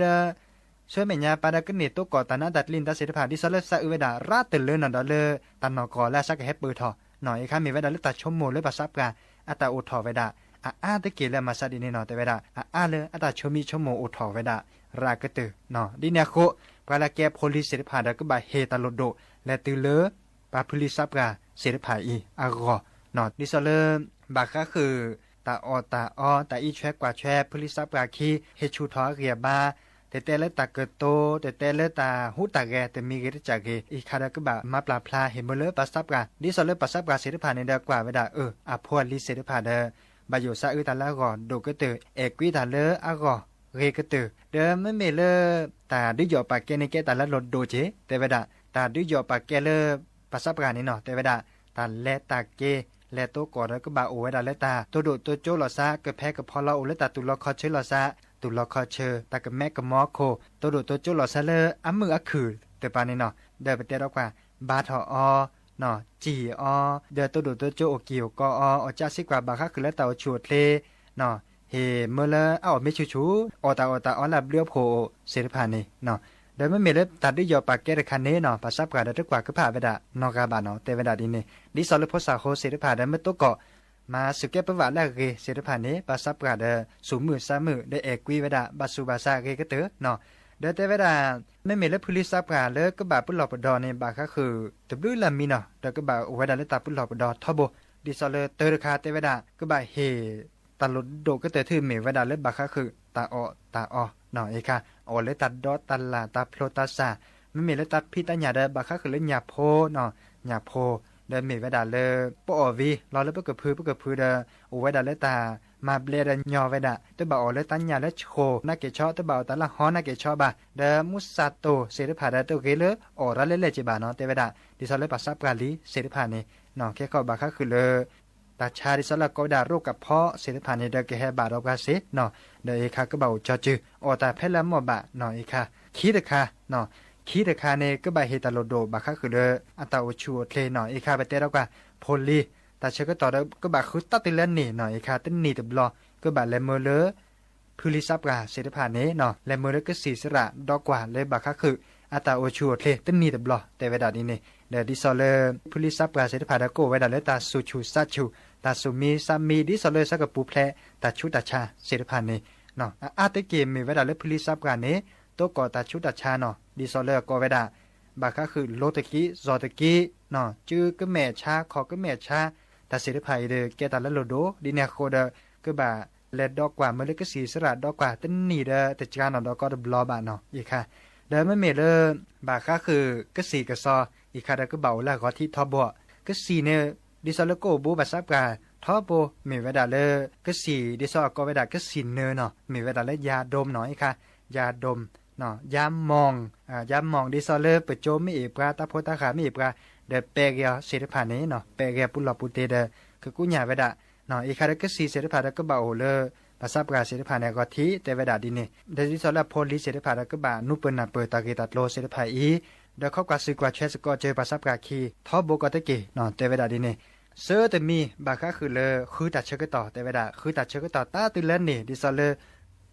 ဆူမဲာ်ညါပာ်ဒီးကန့ၢ်သိးကိးတၢ်နးတၢ်ကျံၤန့ၣ်တၢ်သ့ၣ်တဖၣ် ဒ်သိးလၢစးအုးဝဲဒၣ်ရၣ်တလၢနီၢ်ဒီးလၢ တၢ်နီၢ်ကီၢ်လၢအစးကဟဲပၢၢ်ထီၣ်နီၢ်အံၤခါ မ့ၢ်ဝဲဒၣ်လၢတၢ်ဆိကမိၣ်လၢပှၤစးပှၢ် အတၢ်အိၣ်ထီၣ်ဝဲဒၣ် အအါတက့ၢ်လၢမၤစးဒ်န့ၣ်နီၢ် တဲဝဲဒၣ် အအါလၢအတၢ်ဆိမိၣ်ဆိကမိၣ်အိၣ်ထီၣ်ဝဲဒၣ် ရၣ်ကတၢၢ်နီၢ် ဒ်န့ၣ်အဃိ ပှၤလၢကဲဖိလံၤသ့ၣ်တဖၣ်ဒီး ကဘၣ်ဟ့ၣ်တၢ်လိၣ်ဒိၣ်လဲၤတုၤလၢ ပှၤဖုလံၤစးပှၢ်သ့ၣ်တဖၣ်အံၤအဂီၢ်နီၢ် ဒ်သိးလၢ ဘၣ်ဃးဃုာ် တၢ်အီၣ်တၢ်အီ တၢ်အံးဆွဲကွၢ်ဆွဲ ဖုလံၤစးပှၢ်ခံ ဟ့ၣ်ဆူၣ်ထီၣ်အဂံၢ်အဘါ တတဲလၢတၢ်ကတိၤ, တတဲလၢတၢ်ဟူးတၢ်ဂဲၤ တမံၤဂ့ၤတစၢ်ဂ့ၤ, အံၤခါဒီးကဘၣ်မၤပျၢ်ဖျါဟ့ၣ်မၢလၢပှၤစးပှၢ်, ဒ်သိးလၢပှၤစးပှၢ်သ့ၣ်တဖၣ်န့ၣ်ဒီးကွၢ်ဝဲဒၣ် အၢ အဖိအလံၤသ့ၣ်တဖၣ်ဒီး ဘၣ်ယိၣ်စးအုးတၢ်လၢအဂီၢ်ဒိၣ်ကတၢၢ်, အဲၣ်ကွံတၢ်လၢအဂီၢ်ဂ့ၤကတၢၢ်, ဒီးမ့မ့ၢ်လၢ တၢ်ဒုးယီၣ်ပာ်ကဲန့ၣ်ကဲတၢ်လၢလိၣ်ဒိၣ်က့ၤ, တဲဝဲဒၣ် တၢ်ဒုးယီၣ်ပာ်ကဲလၢ ပှၤစးပှၢ်န့ၣ်နီၤ တဲဝဲဒၣ် တၢ်လဲၤတၢ်က့ၤ လဲၤတိကီၢ်ဒီးကဘၣ်အိၣ်ဝဲဒၣ်လၢတၢ်တိဒိၣ်တိကၠိလီၤသး, ကဖဲကဖီလီၤအိၣ်လၢတၢ်သူၣ်လီၤခီၣ်ဆၢလီၤသး, သူၣ်လီၤခီၣ်ဆၢ, တၢ်ကမဲကမီၤခိၣ် တိဒိၣ်တိကၠိလီၤသးလၢအမုာ်အခုၣ်သ့ၣ်တဖၣ်န့ၣ်နီၤ, ဒီးပတဲဒီးကွၢ် ဘါထီၣ်အီၤ စံၣ်အီၤ, ဒီးတိဒိၣ်တိကၠိအိၣ်ကံၢ်အိၣ်ကီအီၤ, အီၣ်စးစံးကွၢ်ဘၣ်ဃးဃုာ်လၢတၢ်အိၣ်ဆူၣ်အိၣ်ချ့ ဟ့ၣ်မၢလၢအအီၣ်မ့ၢ်ဆူၣ်ဆူၣ်, အီၣ်တၢ်အီၣ်တၢ်အီလၢအဘျုးအဖှိၣ်သ့ၣ်တဖၣ်န့ၣ်, ဒီးမ့မ့ၢ်လၢတၢ်ဒုးယီၣ်ပာ်ကဲတခါန့ၣ်နီၤ ပှၤစးပှၢ်ဒီးတကွၢ်ကဖၣ်ဝဲဒၣ်နီတဂၤဘၣ်နီၤ တဲဝဲဒၣ်ဒ်န့ၣ်, ဒ်သိးလၢဖိသၣ်ဃိသ့ၣ်တဖၣ်ဒီးမ့ၢ်တိကီၢ် မၤစူၢ်ကဲပဝးလၢအဂ့ၤသ့ၣ်တဖၣ်န့ၣ် ပှၤစးပှၢ်ဒီး စူၣ်မုာ်စးမုာ် ဒီးအဲၣ်ကွံဝဲဒၣ် ဘၣ်ဆူးဘၣ်ဆါအဂ့ၤကတၢၢ်နီၤ, ဒီးတဲဝဲဒၣ် မ့မ့ၢ်လၢဖုလံစးပှၢ်လၢကဘၣ်ပလီၢ်ပဒီန့ၣ် ဘၣ်ဃးဃုာ်တဘျုးလၢအမံၤနီၤ ဒီးကဘၣ်အိၣ်ဝဲဒၣ်လၢတၢ်ပလီၢ်ပဒီထီဘိ, ဒ်သိးလၢတၢတခါတဲဝဲဒၣ် ကဘၣ်ဟ့ၣ် တၢ်လိၣ်ဒိၣ်ကတၢၢ်ထူၣ်မ့ၢ်ဝဲဒၣ်လၢဘၣ်ဃးဃုာ်တၢ်အီၣ်တၢ်အီနီၤ အံၤခါ အီၣ်လၢတၢ်ဒီတၢ်လၢ်တၢ်ဖျိတၢ်စၢ်, မ့မ့ၢ်လၢတၢ်ဖံးတၢ်ညၣ်ဒီး ဘၣ်ဃးဃုာ်လၢညၣ်ဖိနီၤ, ညၣ်ဖိ ဒီးမ့ၢ်ဝဲဒၣ်လၢ ပအီၣ်ဝံၤ လီၤလၢပကဖု ပကဖုဒီး အိၣ်ဝဲဒၣ်လၢတၢ်မၤဘျဲးဒီးညီဝဲဒၣ် တဘၣ်အီၣ်လၢတၢ်ညၣ်လၢဆှိၣ်နာ်က့ၤဆီ တဘၣ်အီၣ်တၢ်လၢဟီနာ်က့ၤဆီဘၣ်, ဒီးမူစၢ်တိၢ်သ့ၣ်တဖၣ်ဒီး တဂ့ၤလၢအီၣ်ရၤလဲလဲၣ်က့ၤဘၣ်နီၤ တဲဝဲဒၣ် ဒ်သိးလၢပှၤစးပှၢ်လံသ့ၣ်တဖၣ်န့ၣ် ခဲကီးဘၣ်ဃးဃုာ်လၢ တၢ်ဆါဒ်သိးလၢကိးဝဲဒၣ်ရိၣ်ကးဖီသ့ၣ်တဖၣ်န့ၣ်ဒီး ကဟဲဘၣ်ဒီးပှၤသ့နီၤ, ဒီးအံၤခါကဘၣ်အိၣ်ကၠီစု အီၣ်တၢ်ဖဲလၢအမိၢ်ဘၣ်နီၤ အံၤခါ ခံတခါ ခံတခါန့ၣ် ကဘၣ်ဟ့ၣ်တၢ်လိၣ်ဒိၣ်ဘၣ်ဃးဃုာ်လၢ အတၢ်အိၣ်ဆူၣ်အိၣ်ချ့နီၤ အံၤခါ ပတဲဒီးကွၢ် ဖိလံၤ တၢ်ဆၢကတီၢ်ဒီး ကဘၣ်ဃုတၢ်တုၤလၢန့ၣ်နီၤ အံၤခါ တနံၣ်တဘျီ ကဘၣ်လဲၤမၢလၢ ဖုလံစးပှၢ်သ့ၣ်တဖၣ်န့ၣ်နီၤ လဲၤမၢလၢကစံၣ်စရၣ်ဒီကွၢ်လၢဘၣ်ဃးဃုာ် အတၢ်အိၣ်ဆူၣ်အိၣ်ချ့တနံၣ်တဘျီ တဲဝဲဒၣ်ဒ်န့ၣ်, ဒီးဒ်သိးလၢ ဖုလံစးပှၢ်သ့ၣ်တဖၣ်ဒီး ကအိၣ်ဝဲဒၣ်လၢတၢ်သူၣ်ဆူၣ်သးဆူၣ် တၢ်သူၣ်မံသးမံ ဒ်သိးလၢဆၢကပူၤဖျဲးတၢ်ဆူးတၢ်ဆါသ့ၣ်တဖၣ်န့ၣ် အအါတက့ၢ်မ့ၢ်ဝဲဒၣ်လၢဖုလံစးပှၢ်န့ၣ် တိကီၢ်တၢ်ဆူးတၢ်ဆါနီၤ ဒ်သိးလၢအကိးဝဲဒၣ် ဘၣ်ဃးဃုာ်လိၤတက့ၢ် စီၤတက့ၢ် စုကမဲာ်ဆါ ခီၣ်ကမဲာ်ဆါ တၢ်သ့ၣ်တဖၣ်အံၤဒီး ကဲတၢ်လၢလိၣ်ဒိၣ် ဒ်န့ၣ်အဃိဒီး ကဘၣ်လဲၤဒီကွၢ်မၢလၢကစံၣ်စရၣ်ဒီကွၢ် တနံၣ်ဒီးတကၠါနီၣ်ဒီးကီတဘျီဘၣ်နီၤ အံၤခါ ဒီးမ့မ့ၢ်လၢ ဘၣ်ဃးဃုာ်ကစံၣ်ကစီ အံၤခါဒီးကဘၣ်အိၣ်လၢအဂီၤထံးထီဘိ ကစံၣ်န့ၣ် ဒ်သိးလၢကအိၣ်ဘူးဘၣ်စးပှၢ်ထီဘိ မ့ၢ်ဝဲဒၣ်လၢ ကစံၣ်ဒ်သိးအကိးဝဲဒၣ်ကစံၣ်နၢၤနီၤ မ့ၢ်ဝဲဒၣ်လၢယၤဒိၣ်နီၤ အံၤခါ ယၤဒိၣ် ယၤမီၣ် ယၤမီၣ်ဒ်သိးလၢပကၠိမ့ၢ်အ့ၣ်ပှၤ တၢ်ဖိတၢ်ဃၢ်မ့ၢ်အ့ၣ်ပှၤ ဒီးပဲာ်ဂ့ၤအီၤသ့ၣ်တဖၣ်န့ၣ်နီၤ ပဲာ်ဂ့ၤအပူၤလီၢ်ပူၤတ့ၢ်ဒီး ကကူးညၣ်ဝဲဒၣ် အံၤခါဒီးကစံၣ်သ့ၣ်တဖၣ်ဒီးကဘၣ်အိၣ်လၢ ဘၣ်စးပှၢ်သ့ၣ်တဖၣ်န့ၣ် အဂီၤထံးတဲဝဲဒၣ်ဒ်န့ၣ် ဒီးဒ်သိးလၢအဖိလံၤသ့ၣ်တဖၣ်ဒီးကဘၣ်နူပၢၢ်နၢ်ပၢၢ်တၢ်ဂ့ၢ်တၢ်ကျိၤသ့ၣ်တဖၣ်အံၤ ဒီးခီကွၢ်စူၢ်ကွၢ်ဆၢစ့ၢ်ကီးစၢၤဘၣ်စးပှၢ်ခံထီဘိကီးတက့ၢ်နီၤ တဲဝဲဒၣ်ဒ်န့ၣ် ဆၢတမံၤ ဘၣ်ဃးဃုာ်လၢဃုတၢ်ဆၢကတီၢ် တဲဝဲဒၣ် ဃုတၢ်ဆၢကတီၢ်တၢ်တုၤလၢန့ၣ် ဒ်သိးလၢ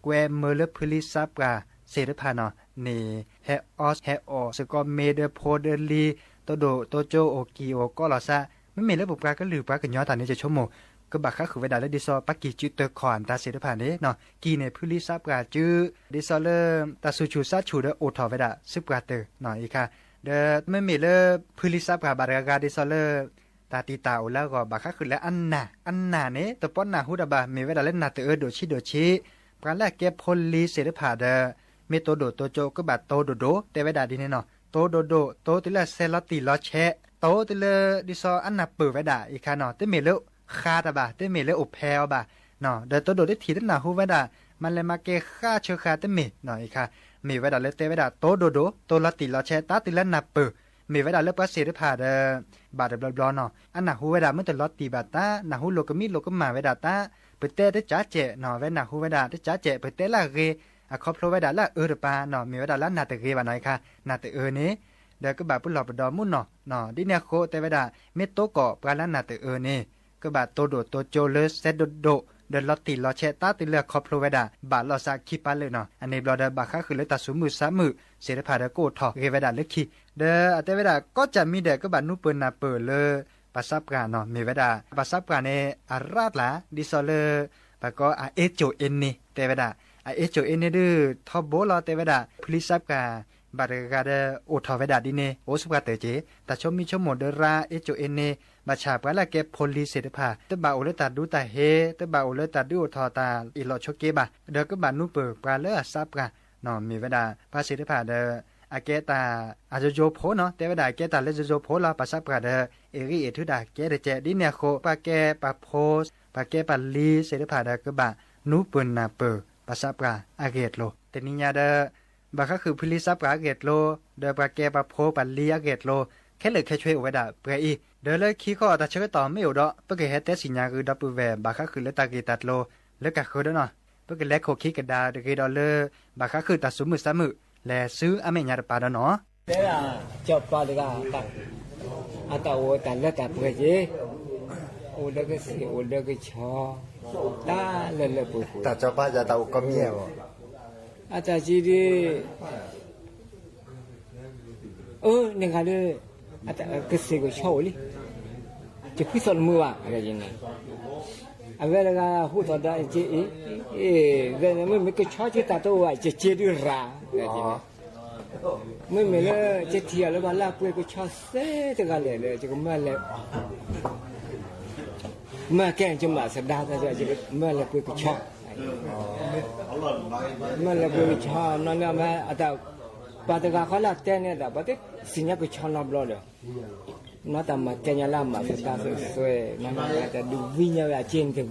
ကွဲမၢလၢဖုလံစးပှၢ်သ့ၣ်တဖၣ်နီၤ န့ၣ် ဟဲအီၣ်ဟဲအီၣ်စ့ၢ်ကီးမ့ၤဒီးဖိဒီးလံၤ တိဒိၣ်တိကၠိအိၣ်ကံၢ်အိၣ်ကီလီၤသး မ့မ့ၢ်လၢပပှၤကလုာ်ပှၤကညီတၢ်န့ၣ် ယဆိကမိၣ် ကဘၣ်ဃးဃုာ်ဝဲဒၣ်လၢဒ်သိးပှၤကံၢ်စုတၢခီၣ်အတၢ်သ့ၣ်တဖၣ်န့ၣ်နီၤ ကံၢ်န့ၣ်ဖုလံစးပှၢ်စု ဒ်သိးလၢ တၢ်သူၣ်ဆူၣ်သးဆူၣ်ဒီးအိၣ်ထီၣ်ဝဲဒၣ် စးပှၢ်တၢၢ်နီၤ အံၤခါ ဒီးမ့မ့ၢ်လၢ ဖုလံစးပှၢ်ဘၣ်တဂၤဂၤဒ်သိးလၢ တၢ်တံာ်တာ်အိၣ်လၢအဂီၢ် ဘၣ်ဃးဃုာ်လၢအနၢ် အနၢ်န့ၣ် တပီနၢ်ဟူတၢ်ဘၣ် မ့ၢ်ဝဲဒၣ်လၢနၢ်တအၢဒိၣ်ဆံးဒိၣ်ဆံး ပှၤလၢအကဲဖိလံၤသ့ၣ်တဖၣ်ဒီး မ့ၢ်တိဒိၣ်တိကၠိကဘၣ်တိဒိၣ်ဒိၣ် တဲဝဲဒၣ်ဒ်န့ၣ်နီၤ တိဒိၣ်ဒိၣ် တိတုၤလၢအဆဲးလီၤတံၢ်လီၤဆဲး တိတုၤလၢဒ်သိးအနၢ်ပၢၢ်ဝဲဒၣ် အံၤခါနီၤ တမ့ၢ်လၢဃါတၢ်ဘၣ် တမ့ၢ်လၢအိၣ်ဖဲအီၤဘၣ် ဒီးတိဒိၣ်တထံၣ်တနၢ်ဟူဝဲဒၣ် မၤလဲၤမၤကဲဃါဆၢဃာ်တမ့ၢ်နီၤ အံၤခါ မ့ၢ်ဝဲဒၣ်လၢတဲဝဲဒၣ် တိဒိၣ်ဒိၣ် တိလီၤတံၢ်လီၤဆဲး တၢ်တုၤလၢနၢ်ပၢၢ် မ့ၢ်ဝဲဒၣ်လၢပှၤသ့ၣ်တဖၣ်ဒီး ဘၣ်တဘျီဘျီနီၤ အနၢ်ဟူဝဲဒၣ်မ့ၢ်တလီၤတံၢ်ဘၣ်တၢ် နၢ်ဟူလိာ်ကမံလိာ်ကမၣ်ဝဲဒၣ်တၢ် ပတဲတကးကဲးနီၤ အဝဲနၢ်ဟူဝဲဒၣ်တကးကဲး ပတဲလၢအဂ့ၤ အခီဖျိဝဲဒၣ်လၢအအၢတပၤနီၤ မ့ၢ်ဝဲဒၣ်လၢအနၢ်တဂ့ၤဘၣ်နီၤ အံၤခါ နၢ်တအၢန့ၣ် ဒီးကဘၣ်ပလီၢ်ပဒီမူနီၤ ဒ်န့ၣ်အဃိတဲဝဲဒၣ် မ့ၢ်တိကီၢ်ပှၤလၢအနၢ်တအၢန့ၣ် ကဘၣ်တိဒိၣ်တိကၠိလၢစဲးဒိၣ်ဒိၣ် ဒီးလီၤတံၢ်လီၤဆဲး တၢ်တုၤလၢအခီဖျိဝဲဒၣ် ဘၣ်လိာ်သးခံပာ်လၢာ်နီၤ အန့ၣ်ဘျီဒီး ဘၣ်ဃးဃုာ်လၢတၢ်စူၣ်မုာ်စးမုာ်သ့ၣ်တဖၣ်ဒီး ကအိၣ်ထီၣ်ဂ့ၤဝဲဒၣ်လၢခံ ဒီးအတဲဝဲဒၣ် ကိးကၢ်မံဒီး ကဘၣ်နူပၢၢ်နၢ်ပၢၢ်လၢ ဘၣ်စးပှၢ်နီၤ မ့ၢ်ဝဲဒၣ် ဘၣ်စးပှၢ်န့ၣ် အရၣ်တလၢ် ဒ်သိးလၢ ဘၣ်ကီအအ့စိာ်အ့န့ၣ် တဲဝဲဒၣ် အအ့စိာ်အ့န့ၣ်ဒုး ထီဘိလီၤ တဲဝဲဒၣ် ဖုလံစးပှၢ် ဘၣ်တဂၤဂၤဒီး အိၣ်ထီၣ်ဝဲဒၣ်ဒ်န့ၣ် အိၣ်စးပှၢ်တၢၢ်က့ၤ တၢ်ဆိမိၣ်ဆိကမိၣ်ဒီးရၣ် အ့စိာ်အ့န့ၣ် ဘၣ်ဆၣ်ပှၤလၢအကဲဖိလံၤသ့ၣ်တဖၣ် တဘၣ်အိၣ်လၢတၢ်ဒူတၢ်ဟ့ တဘၣ်အိၣ်လၢတၢ်ဒုးအိၣ်ထီၣ်တၢ်အ့ၣ်လိာ်ဆိးက့ဘၣ် ဒီးကဘၣ်နူပၢၢ်ပှၤလၢအစးပှၢ် မ့ၢ်ဝဲဒၣ် ပှၤစ့ၢ်တဖၣ်ဒီး အကဲတၢ်အယိယိဖိနီၤ, တဲဝဲဒၣ်ကဲတၢ်လၢယိယိဖိလီၤ, ပှၤစးပှၢ်ဒီး အ့ၣ်ဂံၢ်အ့ၣ်ထုတၢ်ကဲတကဲး, ဒ်န့ၣ်အဃိ ပှၤကဲပှၤဖိ ပှၤကဲပှၤလံၤစ့ၢ်တဖၣ်ဒီး ကဘၣ်နူၤပၢၢ်နၢ်ပၢၢ် ပှၤစးပှၢ်အဂ့ၢ်အကျိၤ, တနံၤညါဒီး ဘၣ်ဃးဃုာ်ဖုလံၤစးပှၢ်အဂ့ၢ်အကျိၤ, ဒီးပှၤကဲပှၤဖိပှၤလံၤအဂ့ၢ်အကျိၤ, ခဲလၢာ်ခဲဆ့အိၣ်ဝဲဒၣ်ပှဲၤအံၤ, ဒီးလၢခံခီတၢ်ဆၢကတီၢ်မ့ၢ်အိၣ်ဒီး ပကဟဲတဲစံၣ်ညါဂုာ်ဒီပုၢ်ဝဲၢ် ဘၣ်ဃးဃုာ်လၢတၢ်ဂ့ၢ်တၢ်ကျိၤ လၢကဃၢၤဒီးနီၤ, ပကလဲၤခိၣ်ခံကဒါတဂ့ၤဒီးလၢ ဘၣ်ဃးဃုာ်တၢ်သူၣ်မုာ်သးမုာ် လဲၤဆူအမဲာ်ညါတပၤဒီးနီၤ. တဲဒၣ် စီၤပၤတဂၤ အတၢ်အိၣ်တၢ်လၢတၢ်ပှဲၤက့ၤ, အိၣ်လၢကစ့ၢ် အိၣ်လၢကဆီ, တၢ်လၢလၢပှဲၤပှဲၤ, တၢ်စီၤပၤယၤတၢ်အိၣ်ကီမံၤဧါ, အတၢ်ကံဒုး အၢ န့ၣ်ဂၤဒီး ကစ့ၢ်ကဆီအိၣ်လံ, ယဖှံသီၣ်တမုာ်ဘၣ်, အဝဲတဂၤဟူးသီၣ်ဒီး က့အ့ၣ်, မ့မ့ၢ်ကဆီက့တၢ်တအိၣ်ဘၣ် ယက့ဒုးရၤ, မ့မ့ၢ်လၢ ယထံၣ်အီၤလၢပှၤလၢအပှ့ၤကဆီသ့တဂၤလဲၣ်ဒီး ယကမၢလဲၤ မၢကဲ ယမၤသဒါသး ယမၢလဲၤပှ့ၤကဆီ, မၢလဲၤပှ့ၤကဆီ နီၢ်န့ၣ် အမ့ၢ်အတၢ် ပှၤတဂၤဃီလၢအတဲန့ၣ်ဒီး ပှၤသ့ၣ်စံၣ်ညီၣ်ကဆီနီတဘျီဒီး နီၢ်တၢ်မၤကဲညီလၢအမၤသဒါသွဲသွဲ နီၢ်န့ၣ်တၢ်ဒုးဝံညီဝဲအစ့န့ၣ်တဝံ,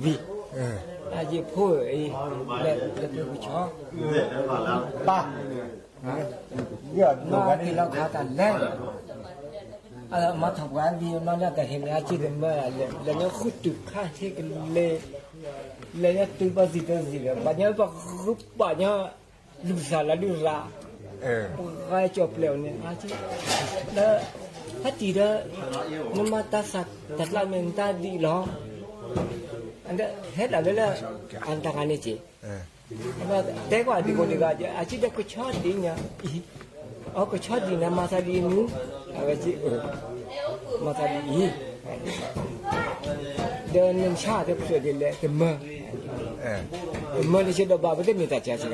အယဖိအံၤ လဲၤပှ့ၤကဆီ ပၢ် နီၢ်က့ၤလီၤခီတၢ်လဲၤ မၤထီၣ်ပှၤလံ နီၢ်န့ၣ်တၢ်ဟ့ၣ်န့ၣ် အစ့တမၢ လဲၤညီဃုတုၤခါဟ့ၣ်ကလဲၤ, လဲၤညီတုၤဘၣ်စံၣ်တစံၣ်ဒီး ဘၣ်ညီပှၤဃုပာ်ညီ လူၤသးလၢဒုးရၤ, ပှၤကၠီၣ်ပျဲၢ်အီၤန့ၣ် ဒီး ဟဲတံၢ်ဒီး နမၤတၢ်သးတၢ်ကျါမ့ၢ်နတၢ်ဒ်အံၤလီၤ, ဟဲဒၣ်လၢလၢ အတၢ်ဂၤန့ၣ်က့ၤ တဲကွၢ်ဒံးကိးဒံးဂၤ အစ့ဒီးကဆီဒ်ညါအံၤ, အကဆီဒ်န့ၣ် မၤသးဒ်အံၤမူ, အဝဲ မၤသးဒ်အံၤ, ဒီးနမဆါတဖျၢၣ်ဒ်လဲၣ် တမၢ, တမၢလၢဆ့ဒီးဘၣ် ပတမ့ၢ်တၢ်စှၤစှၤ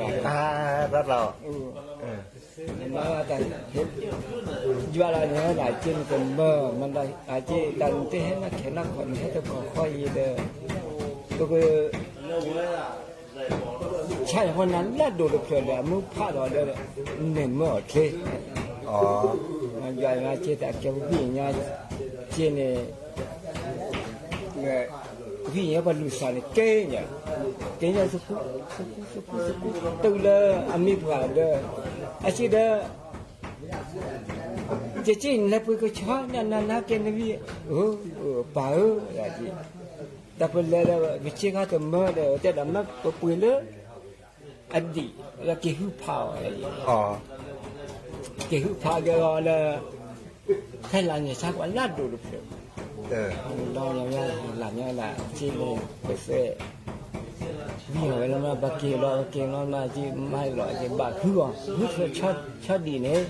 မၤတၢ် ယွၤလီၤန့ၣ် အစ့နကမၢ, အစ့တၢ်နတဟဲနီၢ်ခဲနီၢ်ခီန့ၣ် ဟဲတကီၢ်ခီအံၤဒီး ပက ဆါယဟီနၤလၢဒိၣ်တဖျၢၣ်ဒီး အမုၢ်ဖးထီၣ်ဒီး န့ၣ်မၢအီၤချ့, ယွၤအစ့တၢ်ကဲဝံၣ်ညါ စ့န့ၣ် ဝံၣ်ညါပှၤလူၤသးန့ၣ်ကဲညါ, ကဲညါသကူ သကူ သကူ သကူ တုၤလၢအမ့ၢ်ပှၤဒီး အစ့ဒီး ယစ့နလဲၤပှ့ၤကဆီ နနၤနၤကဲနဝံၣ်, ပၢ်ဧၢ, တၢ်ပလဲၤဒီး ပစ့ခါတမၢဒီး တဲဒၣ်မ့ၢ်ပပှ့ၤလၢ အဒံး လၢက့ၤဟုဖးအီၤ, က့ၤဟုဖးက့ၤအီၤလၢ ခဲလၢာ်န့ၣ် ဆါကွၢ်လၢဒိၣ်တဖျၢၣ်, ဒီးလၢ လၢညါဒၣ် စ့န့ၣ် ပသဲ ဝံၤအီၤဝဲလၢမ့ၢ်ပက့ၤလီၤ ပက့ၤလီၤမ့ၢ်က့ၤမၤလီၤက့ၤဘၣ်ဟုအီၤ ဟုဆီဒံးန့ၣ်,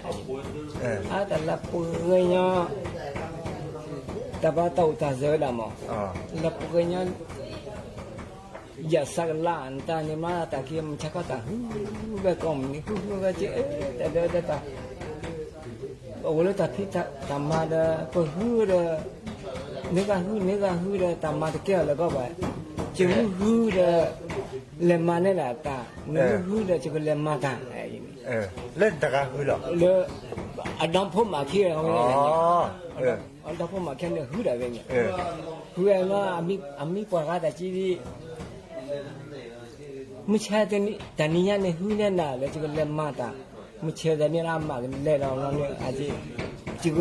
အတၢ်လၢပှဲၤညီ တၢ်ဘၣ်တၢ်အိၣ်တၢ်စၢၤဝဲဒၣ်မး, လၢပှဲၤညီ ယသးကလါ နတၢ်န့ၣ်မ့ၢ်တၢ်က့ၤ မုၢ်ဆါခီတၢ်ဟုဝဲကိးမုၢ်နံၤ ဟုဟုဝဲက့ၤ တၢ်ဒၢတၢ် အဝဲလၢတၢ်ဖံးတၢ်မၤဒီး ပဟုဒီး နဂၤဟု နဂၤဟုဒီး တၢ်မၤတကဲအီၤလၢၤဘၣ်ဘၣ်, ယဟုဟုဒီး လဲၤမၤန့ၢ်ဒၣ်တၢ်, နဟုဟုဒီး ယကလဲၤမၤတၢ်, လၢတဂၤဟုလီၤ, လၢ အဒီဖိမးခံဂၤ အဒီဖိမးခံန့ၣ် ဟုဒၣ်ဝဲန့ၣ်, ဟုဝဲလၢ အမံပှၤဂၤတၢ်ကံဒ် မုၢ်ဆါတနံၤညါန့ၣ် ဟုန့ၢ်နၤလၢ ယကလဲၤမၤတၢ်, မုၢ်ဆါတနံၤလၢအမၤကလဲၤဒီးန့ၣ် ယက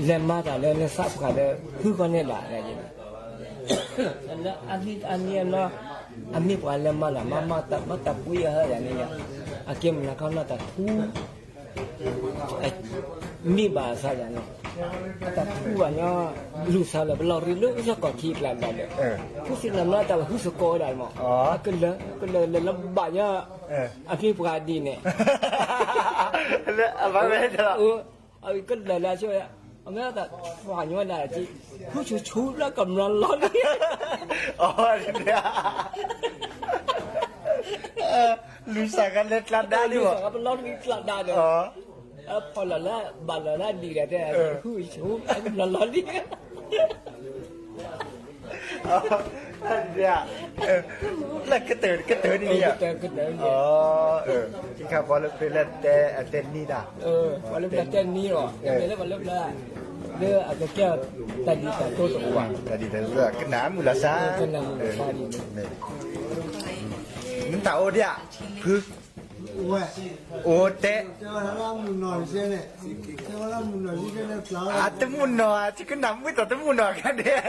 လဲၤမၤတၢ်လၢနသးပှၢ်ဒီး ဟုဃီန့ၢ်ဘၣ်, လၢအနံၤအနီၤ အမ့ၢ်ပှၤလဲၤမၤတၢ် မၤမၤတၢ်ပှ့ၤအဟဲယၤန့ၣ်, အကဲမုၢ်နၤခီနီၢ်တၢ်ထူ မ့ၢ်ဘၣ်အသးယၤန့ၣ်, အတၢ်ထူဘၣ်ညီ လူၤသးလၢပလီၢ်ရံလၢစီၤကီၢ်ခံအကျါဒၣ်ဒီး, ဖုသ့ၣ်နၤမ့ၢ်တၢ်ဟူသကိးဝဲဒၣ်မး, ကလၢာ် ကလၢာ်လၢဘၣ်ညီ အမ့ၢ်ပှၤဒ်န့ၣ် လၢအဘၣ်ဝဲ ကလၢာ်လၢအဆိ အမ့ၢ်တၢ်သးညီဝဲဒၣ်က့ ဟုဆူၣ်ဆူၣ်လၢကမျီၤလီၤလံ လူၤသးကလဲၤကျါဒါလံ ပလီၢ်ရံကျါဒါဒီး ဖီၣ်လီၤလၢ ဘၣ်လီၤလၢဒံးဒီး ဟုဆူၣ်လၢကမျီၤလီၤလံ အ ယၤ, လၢကတၢၢ်ကတၢၢ်န့ၣ်ယၤ, ကတၢၢ်ကတၢၢ်န့ၣ်, အၢ, ခံခါပှၤလၢပျၢၤလၢတဲအတဲနံၣ်တၢ်, ပှၤလၢပျၢၤတဲနံၣ်လီၤ, တဲလၢပှၤလၢပျၢၤ, လၢအကကဲတၢ်ဒ်တၢ်တိတအိၣ်ဘၣ်, တၢ်ဒ်တၢ်တိကနၣ်မုာ်လီၤစၢ်, ကနၣ်မုာ်လီၤစၢ်ဒ်န့ၣ်, နတၢ်အိၣ်ဒံးဧါ, ဖု, အိၣ်တဲ အတမုာ်နီၢ်, ကနၣ်မုာ်တၢ်တမုာ်နီၢ်ခါန့ၣ်,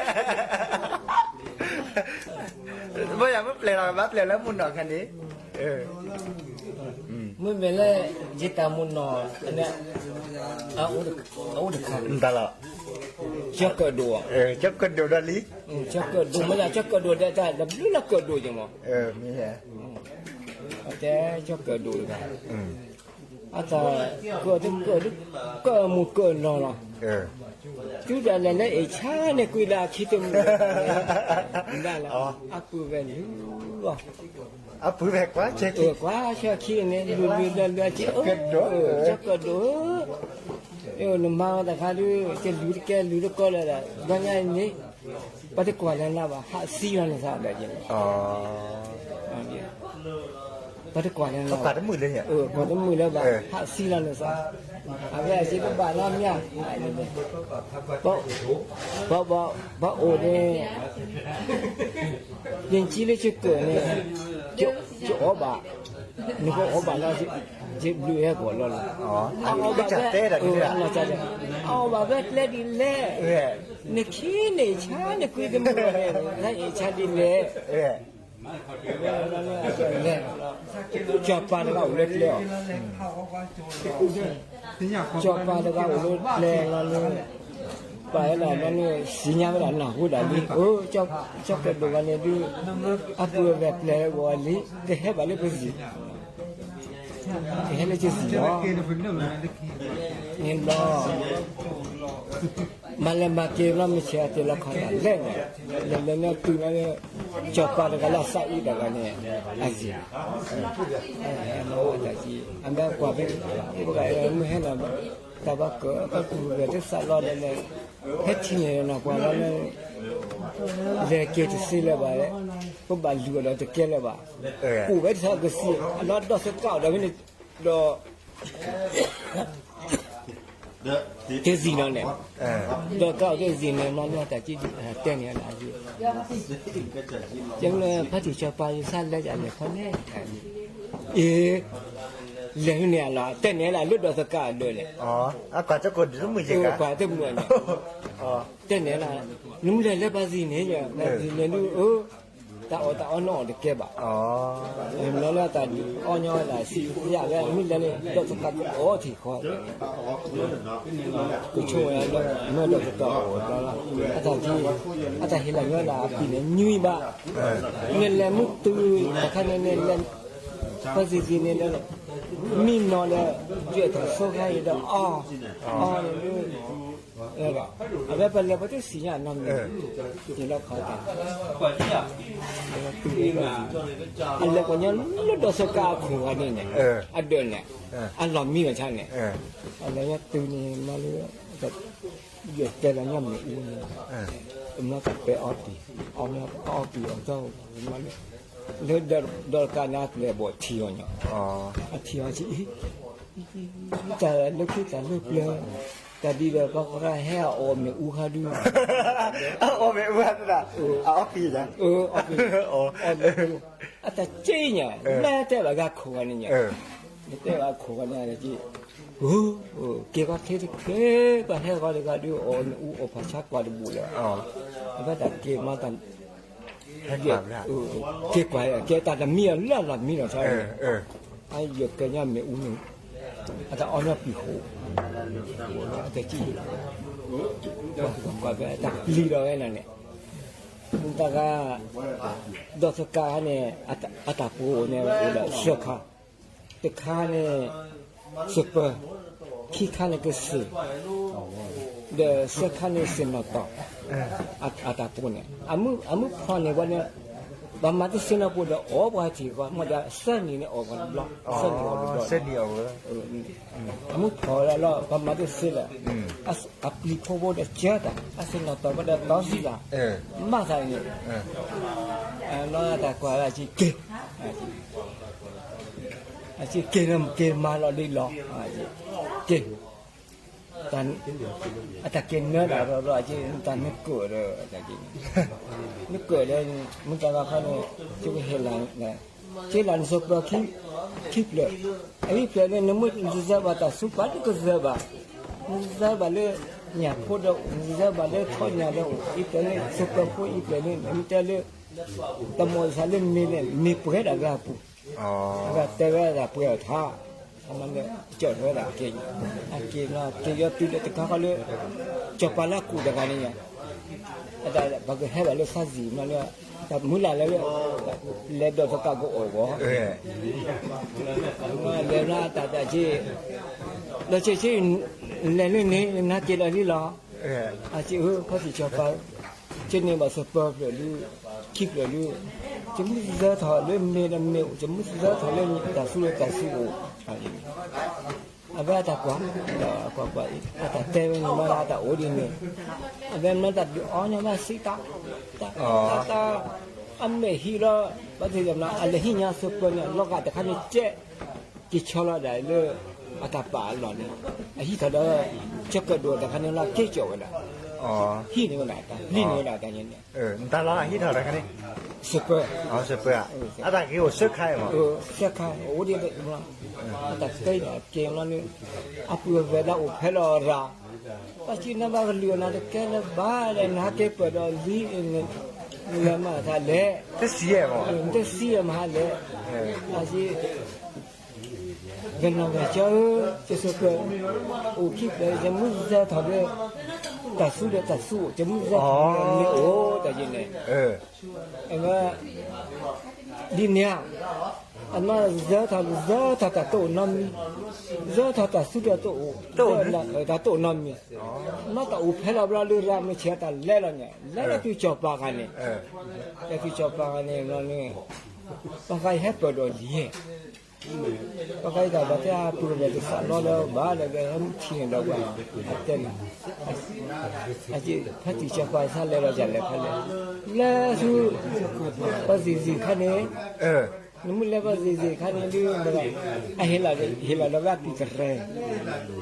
ဘၣ်ယၤမ့ၢ်ပျဲလီၤ ဘၣ်ပျဲလၢမုာ်နီၢ်ခါန့ၣ်, မ့မ့ၢ်လၢ ယတၢ်မုာ်နီၢ်န့ၣ်, အအိၣ်တခါ, တၢ်လီၤ, ကၠီကၢၣ်ဒိၣ်, ကၠီကၢၣ်ဒိၣ်ဒီးလံ, ကၠီကၢၣ်ဒိၣ် မ့ၢ်ယၤကၠီကၢၣ်ဒိၣ်ဒီးတၢ်တဘျုးလၢကၢၣ်ဒိၣ်က့ၤမး, မ့ၢ် အတဲကၠီကၢၣ်ဒိၣ်တဂၤ, အတၢ်ကၢၣ်တကၢၣ်ဒိၣ်, ကၢၣ်မုာ်ကၢၣ်နီၢ်လီၤ, တုၤဒၣ်လဲာ်လၢအ့ၣ်ဆါန့ၣ်ကွံာ်လၢအခံတမုာ်, ဒၣ်လၢ, အပုၢ်ဝဲၢ်လုၢ်လီၤ, အပုၢ်ဝဲၢ်ကွၢ်ဆၢခံ, ကွၢ်ဆၢခံန့ၣ် လုၢ်လုၢ်လၢလၢကၠီကၢၣ်ဒိၣ်ဧၢ, နမၤအီၤတခါဒုး ကလုၢ်တကဲလုၢ်တကီလၢာ်ဒီး ဘျီညါအံၤန့ၣ် ပှၤတကွၢ်လၢနၤဘၣ် ဟးသံလီၤနသးဒီးက့ၤန့ၣ်, ပှၤတကွၢ်လၢနၤ, ကွၢ်တမုာ်လၢ, ကွၢ်တမုာ်လၢၤဘၣ် ဟးသံလီၤနသး, အဝဲအစ့တဘၣ်နီတမံၤ, ပှၤအိၣ်န့ၣ် ယကံလၢယကၢၣ်န့ၣ်, ယအီၣ်ဘၣ်, နကအီၣ်ဘၣ်လၢ, ယဘျုးဟဲကီးလီၤလီၤ, အအီၣ်ဘၣ်ဖဲ, အအီၣ်ဘၣ်ဖဲကျဲဒ်လဲၣ်, နခံန့ၣ်ဆါနကွံတမုာ်ဘၣ်န့ၣ် နအ့ၣ်ဆါဒ်လဲၣ်, လဲၣ်, စီၤပၤတဂၤအိၣ်လၢကျဲအီၤ စီၤပၤတဂၤအိၣ်လၢကျဲလီၤလၢ, ပှၤဝဲဒၣ်လီၤန့ၣ် စံၣ်ညါဝဲဒၣ်နၢ်ဟူဒၣ်လံ, အၢ, ကၠီကၢၣ်ဒိၣ်ဂၤန့ၣ်ဒုး, အပုၢ်ဝဲၢ်ပျဲၢ်ဂီၤလံ, ကဟဲဘၣ်လၢပစံၣ်, ကဟဲလၢကစံၣ်လီၤ, န့ၣ်ဘျီ မၤလဲၤမၤက့ၤဘျီ မုၢ်ဆ့ၣ်အတ့ၢ်လီၤခီၣ်တၢ်လဲၣ်န့ၣ်, လဲၤလဲၤန့ၣ်တုၤလီၤလၢ စီၤပၤတဂၤလၢအသးအုးတဂၤန့ၣ်, အစံၣ်, အမ့ၢ်ကွၢ်ဖဲ, ပကမ့ၢ်ဟဲလီၤ, တၢ်ဘၣ်ကၢၣ်ပပုၢ်ဝဲၢ်တသးလီၤဒီးလဲၣ်, ဟဲထံၣ်န့ၣ်နီၢ်ပှၤလီၤလၢ, လဲၤက့ၤတသ့လၢၤဘၣ်, ပဘၣ်လူၤအီၤဒီးတကဲလၢၤဘၣ်, အိၣ်ဝဲတသးကစံၣ်, အလီၢ်ဒီးသကးအီၤဒီးဖဲန့ၣ်, ဒီး တစံၣ်လီၤန့ၣ်, ဒီးကးအီၤတစံၣ်န့ၣ် မၤလၢတၢ်က့ တဲန့ၣ်လၢအယံၤ, ကဲလၢဖါတံၢ်စီၤပၤယသးလဲၤယၤလဲၤခီန့ၣ်, အ့, လဲၤန့ၣ်အလီၤ တဲန့ၣ်လၢအလၢဒီးသကးအဒၢးလဲၣ်, ကွၢ်တမုာ်န့ၣ်, တဲန့ၣ်လၢ, နမ့ၢ်လဲၤလၢပှၤစံၣ်န့ၣ်, ပှၤစံၣ်န့ၣ်ဒုး အၢ တၢ်အီၣ်တၢ်အီနီၢ်အီၣ်တကဲဘၣ်, မ့ၢ်လၢတၢ်ဒုးအီၣ်ညီဝဲဒၣ်စံးယၤဝဲ မ့ၢ်လဲၤန့ၣ် ဒီးသကးကအီထံၣ်ဃီ, ကဆိၣ်ဝဲဒၣ်ဒီး မ့ၢ်ဒီးသကးအီၣ်တၢ်လီၤ, အတၢ်က့, အတၢ်ဟ့ၣ်လီၤညီဝဲဒၣ်အပံၤန့ၣ် ညွံဘၣ်, နလဲၤမုၢ်တုၤတခါန့ၣ်န့ၣ်လဲၤ, ပှၤစံၣ်စံၣ်န့ၣ်ဒီး, မံနီၤဒီး, ယဲၢ်ထီၣ်ဆိခါအံၤဒီးအီၣ်, အီၣ်န့ၣ် အဝဲပလဲၤပှၤတစံၣ်ညါနီတမံၤ, ယလီခီတၢ်, အလဲၤပှၤညီလၢဒီးသကးအခိၣ်ဂၤန့ၣ်န့ၣ်, အဒၢးန့ၣ်, အလီၢ်မံလီၤဆါန့ၣ်, အလီၢ်ညါတုၤန့ၣ်မၤလၢ, ယတဲလီၤညီမ့ၣ်အူန့ၣ်, မ့ၢ်ကပဲအီပံၤ, အီပံၤအီထီၣ်မၤလၢ, လၢဒီးကးန့ၣ်အကျဲဘီၣ်ထံအီၤညီ, အထံအီၤဆံ, တၢ်လၢခံတၢ်လၢပျၢၤ, တၢ်ဒ်ဒီးပှၤကရၢဟဲအီၣ်မ့ၣ်အူခါဒု, အီၣ်မ့ၣ်အူခါသဒၣ်, အီၣ်ပံၤ, အီၣ်မ့ၣ်အူ, အတၢ်က့ညါ, လၢတဲဘၣ်ဂၤခိၣ်ဂၤန့ၣ်ညါ, တဲဘၣ်ခိၣ်ဂၤန့ၣ်က့, က့ၤကီထဲတချုး, ပှၤဟဲဂီၤတဂၤဒုးအီၣ်မ့ၣ်အူအီၣ်ဖးဆါကွၢ်တဘူၣ်လၢၤ, အဝဲတၢ်က့ၤမၤတၢ် က့ၤကွၢ်, ကဲတၢ်တမံၤအီၤလၢအလီၢ်မံလီၤဆီ, အယကဲညီမ့ၣ်အူန့ၣ်, အတၢ်အီၣ်ညီပံၤဃိ, အတၢ်ကံၣ်, ကွၢ်ဖဲအတၢ်ပျံၤဒီးဝဲန့ၣ်, တၢ်ဂၤ, ဒီးသကးန့ၣ်, အတၢ်ပူၤန့ၣ်အိၣ်ဒီးသၢခါ, တခါန့ၣ်, စပၢၤ, ခံခါန့ၣ်ကစၢၢ် ဒီးသၢခါန့ၣ်စ့ၢ်နီၣ်တီၢ်, အတၢ်ပူၤန့ၣ်, အမုၢ်ဖီၣ်န့ၢ်ဝဲန့ၣ်, ပှၤမၤတစ့နီၣ်ပူၤဒီးအီၣ်ပှၤထံၣ်ဃီ မ့ၢ်ဒီးသၢနံၣ်န့ၣ်အီၣ်ပှၤတဘျီ, သၢနံၣ်အီၣ်တဘျီ, မုၣ်ဖီၣ်လၢလီၤ ပှၤမၤတသ့လၢၤ, အပျံၤဖိဖိဒီးကၢတၢ်, အသ့ၣ်နီၣ်တီၢ်ဝဲဒီးတီစံၣ်တၢ်, မၤသးန့ၣ်, လီၤတၢ်ကွၢ်လၢအက့ၤက့ၤ, အက့ၤက့ၤလၢက့ၤမၤလီၤဒ်လီၤ, က့ၤ အတၢ်က့ၤနၢတၢ်ဒီး တၢ်နကၢၣ်ဒီး နကၢၣ်ဒီး မုၢ်တၢ်ဂၤခီန့ၣ် ကဟ့ၣ်လီၤ, က့ၤလီၤနစီၤပၢခံဖျၢၣ်, အဟံၣ်ဖျၢၣ်န့ၣ် နမ့ၢ်နစၢၤဘၣ်တၢ်သူပှၤတကစၢၤဘၣ်, နစၢၤဘၣ်လၢညၣ်ဖိဒီးအိၣ်, နစၢၤဘၣ်လၢထီညၣ်ဒီးအိၣ်, အံၤဖျၢၣ်န့ၣ် စီၤပၢဖိအံၤဖျၢၣ်န့ၣ် နမ့ၢ်တဲလၢ တမီၢ်သးလၢမ့ၤန့ၣ် မ့ၤပှဲၤဒၣ်ဂၤအပူၤ, အဂၤတဲဝဲဒၣ်ပှဲၤအီၤထါ, အမ့ၢ်ကၠီၣ်ထီၣ်ဝဲဒၣ်က့ၤ, အက့ၤလီၤ က့ၤယီၤတုၤလၢတခါဃီလၢ ကၠီၤပၤလၢကူၣ်တဂၤန့ၣ်, အတၢ်ပှၤကဟဲဘၣ်လၢသးစံၣ်မးလၢ တၢ်မုၢ်လၢ်လၢ လဲၤဒီးသကးကအိၣ်ဂီၢ်, လဲၤလၢတၢ်တၢ်က့ၤ, ဒီးက့ၤက့ၤ လဲၤလၢန့ၣ် နက့ၤလီၤလံလီၤ, အက့ၤဧၢ ဖီၣ်စံၣ်ကၠီၤပၤ ကန့ၢ်ဘၣ်စီၤပၢဖျၢၣ်ဒု, ခံဖျၢၣ်ဒု, ကမုၢ်သၢထီၣ်လၢမ့ၤဒီးမ့ၤအိၣ်, ကမုၢ်သၢထီၣ်လၢတၢ်သူလၢတၢ်သူအိၣ်, အဝဲအတၢ်ကွၢ်, ဒီးကွၢ်ကွၢ်အံၤ အတၢ်တဲဝဲန့ၣ်မ့ၢ်ဒၣ်တၢ်အိၣ်ဒ်န့ၣ်, အဝဲမ့ၢ်တၢ်ဒုးအီၣ်ညီဘၣ်စံးတၢ်, တၢ်တၢ် အမဲာ်ဟံးလီၤ, ဘၣ်သ့ၣ်သ့ၣ်မ့ၢ် အလဲၤဟံးညါစီၤပၢန့ၣ် လီၤဂာ်တခါန့ၣ်ကဲ က့ၤဆီလီၤဒၣ်လၢ အတၢ်ပာ်အလီၢ်န့ၣ်, အဟံးထီၣ်ဒီး ကၠီၤကၢၣ်ဒိၣ်တခါန့ၣ်လီၤ က့ၤကၠီၣ်ဝဲဒၣ်, ဟံးန့ၢ်ဝဲဒၣ်တၢ် ပျံၤန့ၢ်ဝဲဒၣ်တၢ်န့ၣ်, နတၢ်လီၤဂာ်ဟံးထီၣ်တခါန့ၣ်, စီၤပၢ, စီၤပၢ, အတၢ်က့ၤအိၣ်စၢခါအံၤမး, စၢခါအိၣ်ဒ်, အတၢ်တဲအက့ၤလီၤန့ၣ်, အပုၢ်အဝဲၢ်လၢအိၣ်ဖဲလီၤရၤ ပှၤစံးနဘၣ်ကလုာ်အနၤတကဲလၢၤဘၣ်ဒီး နဟးက့ၤပၢၢ်ဒီးလံ, နလဲၤမၤသးလဲၣ်, နတစံးယဲၢ်မးဟးလဲၣ်, အစံး, ကနီၤကစၢ်ဧၢ, ကစၢၢ်ကၢၢ်, အိၣ်ခံဖျၢၣ် ယမုၢ်စၢၤထီၣ်လၢ တၢ်သူဒီးတၢ်သူအိၣ်, ယမုၢ်စၢၤထီၣ်လၢမ့ၢ်အိၣ်တၢ်ယဲန့ၣ်, အဝဲ ဒ်န့ၣ်ဧါ, အနီၢ်စၢၤထီၣ် စၢၤထီၣ်တၢ်တအိၣ်နီတမံၤ, စၢၤထီၣ်တၢ်သူတၢ်တအိၣ်, တၢ်တအိၣ်နီတမံၤ, နီၢ်တၢ်အိၣ်ဖဲလီၤဘျီလၢရၤမုၢ်ဆ့ၣ်တၢ်လဲၤလီၤန့ၣ်, လဲၤလီၤတုၤကၠီၤပၤဂၤန့ၣ်, လဲၤတုၤကၠီၤပၤဂၤန့ၣ်ဘျီန့ၣ်, ပှၤဂၤအံၤဟဲပၢၢ်ဒီးလံ, ပှၤဂၤအံၤတၢ်ဘၣ်တဲအပုၢ်ဝဲၢ်တသးလီလၢဘၣ်ဒီး ဂဲၤဟဲမုၢ်ထံၣ်န့ၣ်ဒီးပှၤ, အတဲန့ၣ်, ဖါတံၢ်ကၠီၤပၤဆါလဲၤလီၤယၤလဲၤဖဲလဲၣ်, လဲၤဆူ ပှၤစံၣ်စံၣ်ခါန့ၣ်, နမ့ၢ်လဲၤပှၤစံၣ်စံၣ်ခါန့ၣ်ဒုး, အဟ့ၣ်လီၤဒီးဝဲအပံာ်တရဲ, ဒီးမၤဒီးသိန့ၣ်တကိး,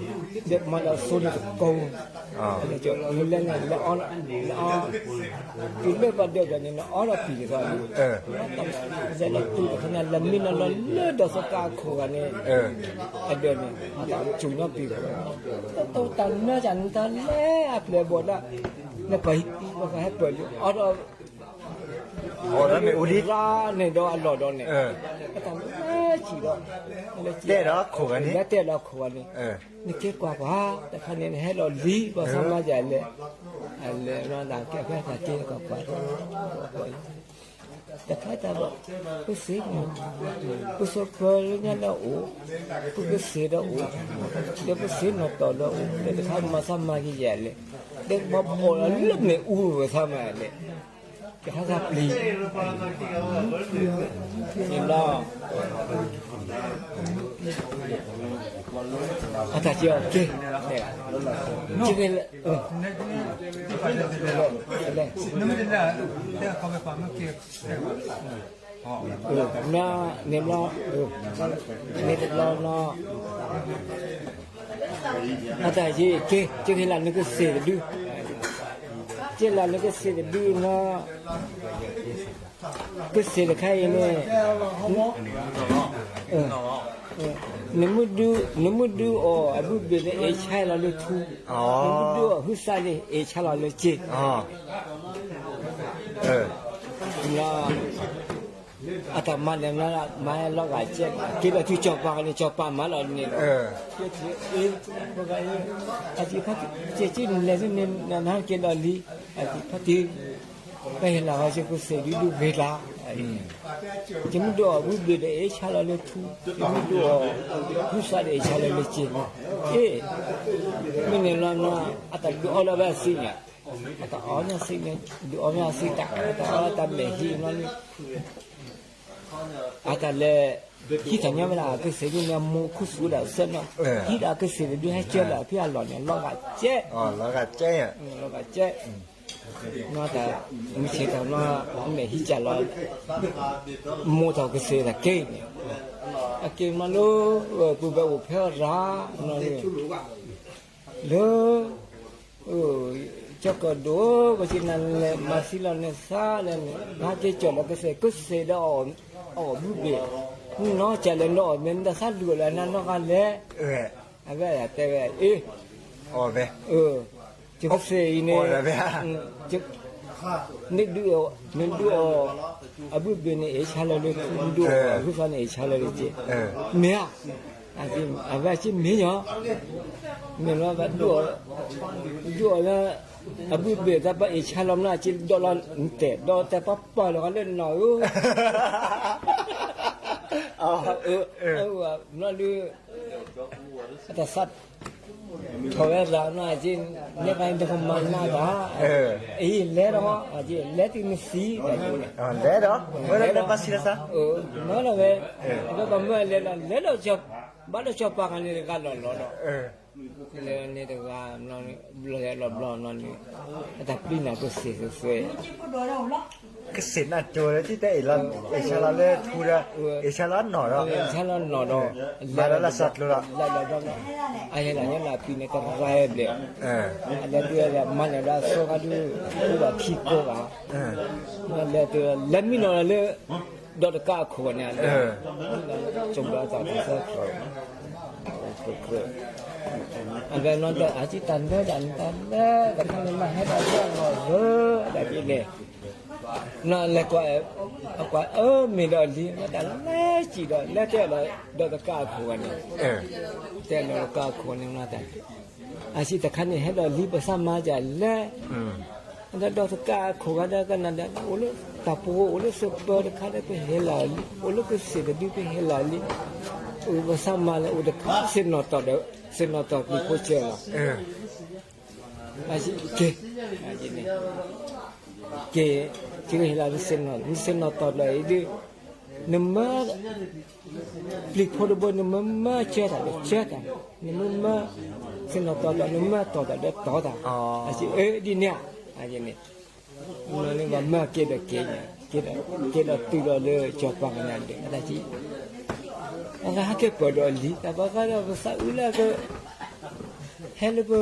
မ့ၢ်လဲၤန့ၣ် လဲၤအီ, လဲၤအီ, တုၤလၢပှၤဒၢးဘၣ်န့ၣ် နအီဒီးပံာ်တသီ, လဲၤလီၤတုၤတခါန့ၣ် လဲၤမံနီၤလီၤလၢဒီးသကးအခိၣ်ဂၤန့ၣ်, အဒၢးန့ၣ် အတၢ်စူၤညီပံာ်တသီ, တၢ်နၢတၢ်နတၢ်လဲၤအပျဲၢ်အဘီၣ်ဒၣ်, နပှၤဟဲပၢၢ်လံ အီဒီး အီဒီးမ့ၣ်အူလံရၤန့ၣ်ဒီးအလီၢ်ဒီးန့ၣ်, အတၢ်လဲၤစံၣ်ဒီး, တဲဒီးခိၣ်ဂၤန့ၣ်, တဲဒီးခိၣ်ဂၤန့ၣ်, နက့ၤကွၢ်ကွၢ်, တခါန့ၣ် နဟဲလီၤလံ ပှၤသးမါယၤလဲၣ်, အလဲၤလီၤတၢ်ကဲဖဲတၢ်က့ၤကွၢ်ကွၢ်, တခါတၢ်ဘၣ်, ပစ့ၢ်, ပစီၤပၢလၢညါလၢအိၣ်, ပကစ့ၢ်ဒီးအိၣ်, ဒီးပစ့ၢ်နီၢ်တီၢ်ဒီးအိၣ်, ဒီးတခါမၤသးမါက့ၤယၤလဲၣ်, ဒီးပဘီၣ်လီၤလၢမ့ၣ်အူပှၤသးမါလဲၣ် ကဟးသးပျံၤ, န့ၣ်လီၤ, အတၢ်က့ၤအီၤက့ၤ, က့ၤ, လဲၣ်, န့ၣ်ဘျီ, န့ၣ်ဘျီလီၤ, အတၢ်က့ၤက့ၤ, က့ၤလၢနကစ့ၢ်တဒု, က့ၤလၢနကစ့ၢ်တဒုနီၤ, ကစ့ၢ်တခါအံၤန့ၣ်, နမ့ၢ်ဒုးအီၣ်အဘုဘ့ၣ်န့ၣ် အ့ၣ်ဆါလီၤလၢထူ, နမ့ၢ်ဒုးအီၣ်ဟုသၣ်န့ၣ် အ့ၣ်ဆါလီၤလၢစ့, အတၢ်မၤန့ၣ် မၤလီၤဂာ်ကဲ, က့ၤလီၤတုၤကၠီၤပၤန့ၣ် ကၠီၤပၤမၤလီၤန့ၣ်လီၤ, အတံၤဖါတံၢ်, ကဲက့ၤလဲၤန့ၣ် နဟးက့ၤလီၤလံ, အတံၤဖါတံၢ်, ပဟ့ၣ်လီၤဟီ ယကစ့ၢ်ဒုဒုဂ့ၤကျါ, ယမ့ၢ်ဒုးအီၣ်ဘုဘ့ၣ်ဒီးအ့ၣ်ဆါလီၤလၢထူ, ယမ့ၢ်ဒုးအီၣ်ဟုသၣ်ဒီးအ့ၣ်ဆါလီၤလၢစ့, အ့ၣ်, မ့ၢ်န့ၣ်လီၤနီၤ, အတၢ်ဒုးအီလီၤဝဲအစ့ညါ, အတၢ်အီၣ်ညါစ့ညါ, ဒုးအီၣ်ညါစ့တၢ်, အတၢ်အီၣ်လီၤတၢ်မဲာ်ဟံးနီၤန့ၣ် အတၢ်လဲၤ ဟံးထီၣ်ညီဝဲဒၣ်အကစ့ၢ်ဒုန့ၣ် မိၢ်ခူသူၣ်ဒၣ်ဆၢနီၤ, ဟံးဒီးအကစ့ၢ်တဒုဟဲကၢလၢဖဲအလီၢ်န့ၣ် လီၤဂာ်ကဲ, လီၤဂာ်ကဲ, နီၢ်တၢ် မုၢ်ဆ့ၣ်ထီၣ်နီၢ် အမဲာ်ဟံးကၢ်လီၤ, မိၢ်ထီၣ်ကစ့ၢ်တၢ်က့န့ၣ်, အက့ၤမးလၢ ပူၤဘဲအိၣ်ဖဲရၤနီၤန့ၣ် လၢ ကၠီကၢၣ်ဒိၣ် ပစံးနၤလဲၤမၤသံလီၤန့ၣ်သးလဲၣ်န့ၣ် နဟဲက့ၤကၠီၣ်လီၤကစ့ၢ် ကစ့ၢ်ဒီးအီၣ်ဘုဘ့ၣ်, နီၢ်ကၠီၣ်လဲၣ်နီၢ်အီၣ်မ့ၢ်နတၢ်သးလူၤအီၤလၢနနီၢ်ဂၤလဲၣ်, အဝဲတဲဝဲအ့ၣ် ကစ့ၢ်အံၤန့ၣ် မ့ၢ်ဒုးအီၣ် မ့ၢ်ဒုးအီၣ် အဘုဘ့ၣ်န့ၣ် အ့ၣ်ဆါလၢလၢ မ့ၢ်ဒုးအီၣ်အဘုသီန့ၣ် အ့ၣ်ဆါလၢလၢက့, မ့ၢ်ဧါ, အဝဲက့မ့ၢ်ညီ, မ့ၢ်လီၤဘၣ်ဒုးအီၣ် ဒုးအီၣ်လၢ အဘုဘ့ၣ်တၢ်ပှၤအ့ၣ်ဆါလီၤမး အက့ဒီးလီၤတဲာ် ဒီးတဲပှၤပာ်လီၤဂာ်လၢနီၢ်ဧၢ, မ့ၢ်ဒုး အတၢ်သး ထီၣ်ဝဲလၢနီၢ်က့ နဲကနံၣ်တကမၤနးတၢ်, အံၤလဲၤဒီး လဲၤတုၤနသံ, လဲၤဒီး ဝဲဒၣ်လဲၤဘၣ်ဆံးလၢသး, မၢလီၤဝဲ, အဝဲပှၤမၢလဲၤလီၤ လဲၤဒီး ဘၣ်ဒီးကၠီၤပၤဂၤန့ၣ်တဂၤလီၤလီၤဒီး, လဲၤန့ၣ်တဂၤ ဘျီလဲၤလီၤဘျီနီၢ်န့ၣ်, အတၢ်ပျံၤနၤကစ့ၢ်ကစ့ၢ် ကစ့ၢ်နၢ်ကၠိလၢတၢ်အဲၣ်လီၤ အဲၣ်ဆါလီၤလၢထူဒီး အဲၣ်ဆါလီၤနီၢ်ဒီး အဲၣ်ဆါလီၤနီၢ်ဒီး မၤဒီးလၢစီၤကျိၤလီၤ လၢလီၤဘျီနီၢ်, အဟဲလီၤညါလၢအပျံၤန့ၣ်တရၤဘျဲၣ်, အလဲၤတုၤလၢမၤန့ၢ်ဒီး အဆိကတၢၢ်ဒုး အိၣ်ဘၣ်ခံကိးဂၤ, လဲၤတုၤ လဲၤမံနီၣ်လၢ ဒီးတကးအခိၣ်န့ၣ် လဲၤ ကၠိဘျီတၢ်တၢ်သၢကျိၤ အဝဲနီၢ်ဒီး အစံးတၢ်လၢဒၣ်နတၢ်လၢ တခါန့ၣ်မးဟဲဒၣ်လၢအလီၢ်လၢ ဒၣ်ဒ်န့ၣ် နီၢ်လဲၤကွၢ် အကွၢ်အၢမ့ၢ်ဒီးလံ နီၢ်တၢ်လဲၤစံးဒီး လဲၤတဲလီၤဒီးတကးအခိၣ်န့ၣ် တဲလီၤတကးအခိၣ်န့ၣ် နီၢ်တၢ် အစံးတခါန့ၣ် ဟဲဒီးလံပသးမၤဒ်လဲၣ် ဒီးတကးအခိၣ်ဂၤဒီးကနၣ်ဒီး အိၣ်လၢတၢ်ပူၤ အိၣ်လၢသပၢၤတခါဒီး ပဟဲလီၤလံ အိၣ်လၢကစ့ၢ်တဒု ပဟဲလီၤလံ အိၣ်ပသးမၤလၢအိၣ်တခါ သ့ၣ်နီၣ်တီၢ်ဒီး သ့ၣ်နီၣ်တီၢ်ပျံၤဖိစၢၤလီၤ က့ၤ က့ၤ က့ၤဟဲလီၤ နသ့ၣ်နီၣ်တီၢ်ဒီးအံၤဒုး နမ့ၢ် ပျံၤဖိတဘိ နမ့ၢ်မၢစၢၤတၢ်ဒီးစၢၤတၢ်, နမ့ၢ်မၢ သ့ၣ်နီၣ်တီၢ်ဒီး နမ့ၢ်တီၢ်တၢ်ဒီးတီၢ်တၢ်, အစံး အၢ ဒ်န့ၣ်ဧါ, အန့ၣ် မ့ၢ်မၢက့ၤဒီးက့ၤန့ၣ် က့ၤဒီးတုၤဒီးလၢစီၤပၤကနၣ်ဒဲး အတၢ်စံး အသးဟဲက့ၤပၢၢ်ဒီးလံ တၢ်ပှၤဂၤဒီးပသးအုးလၢက ဟဲလၢပ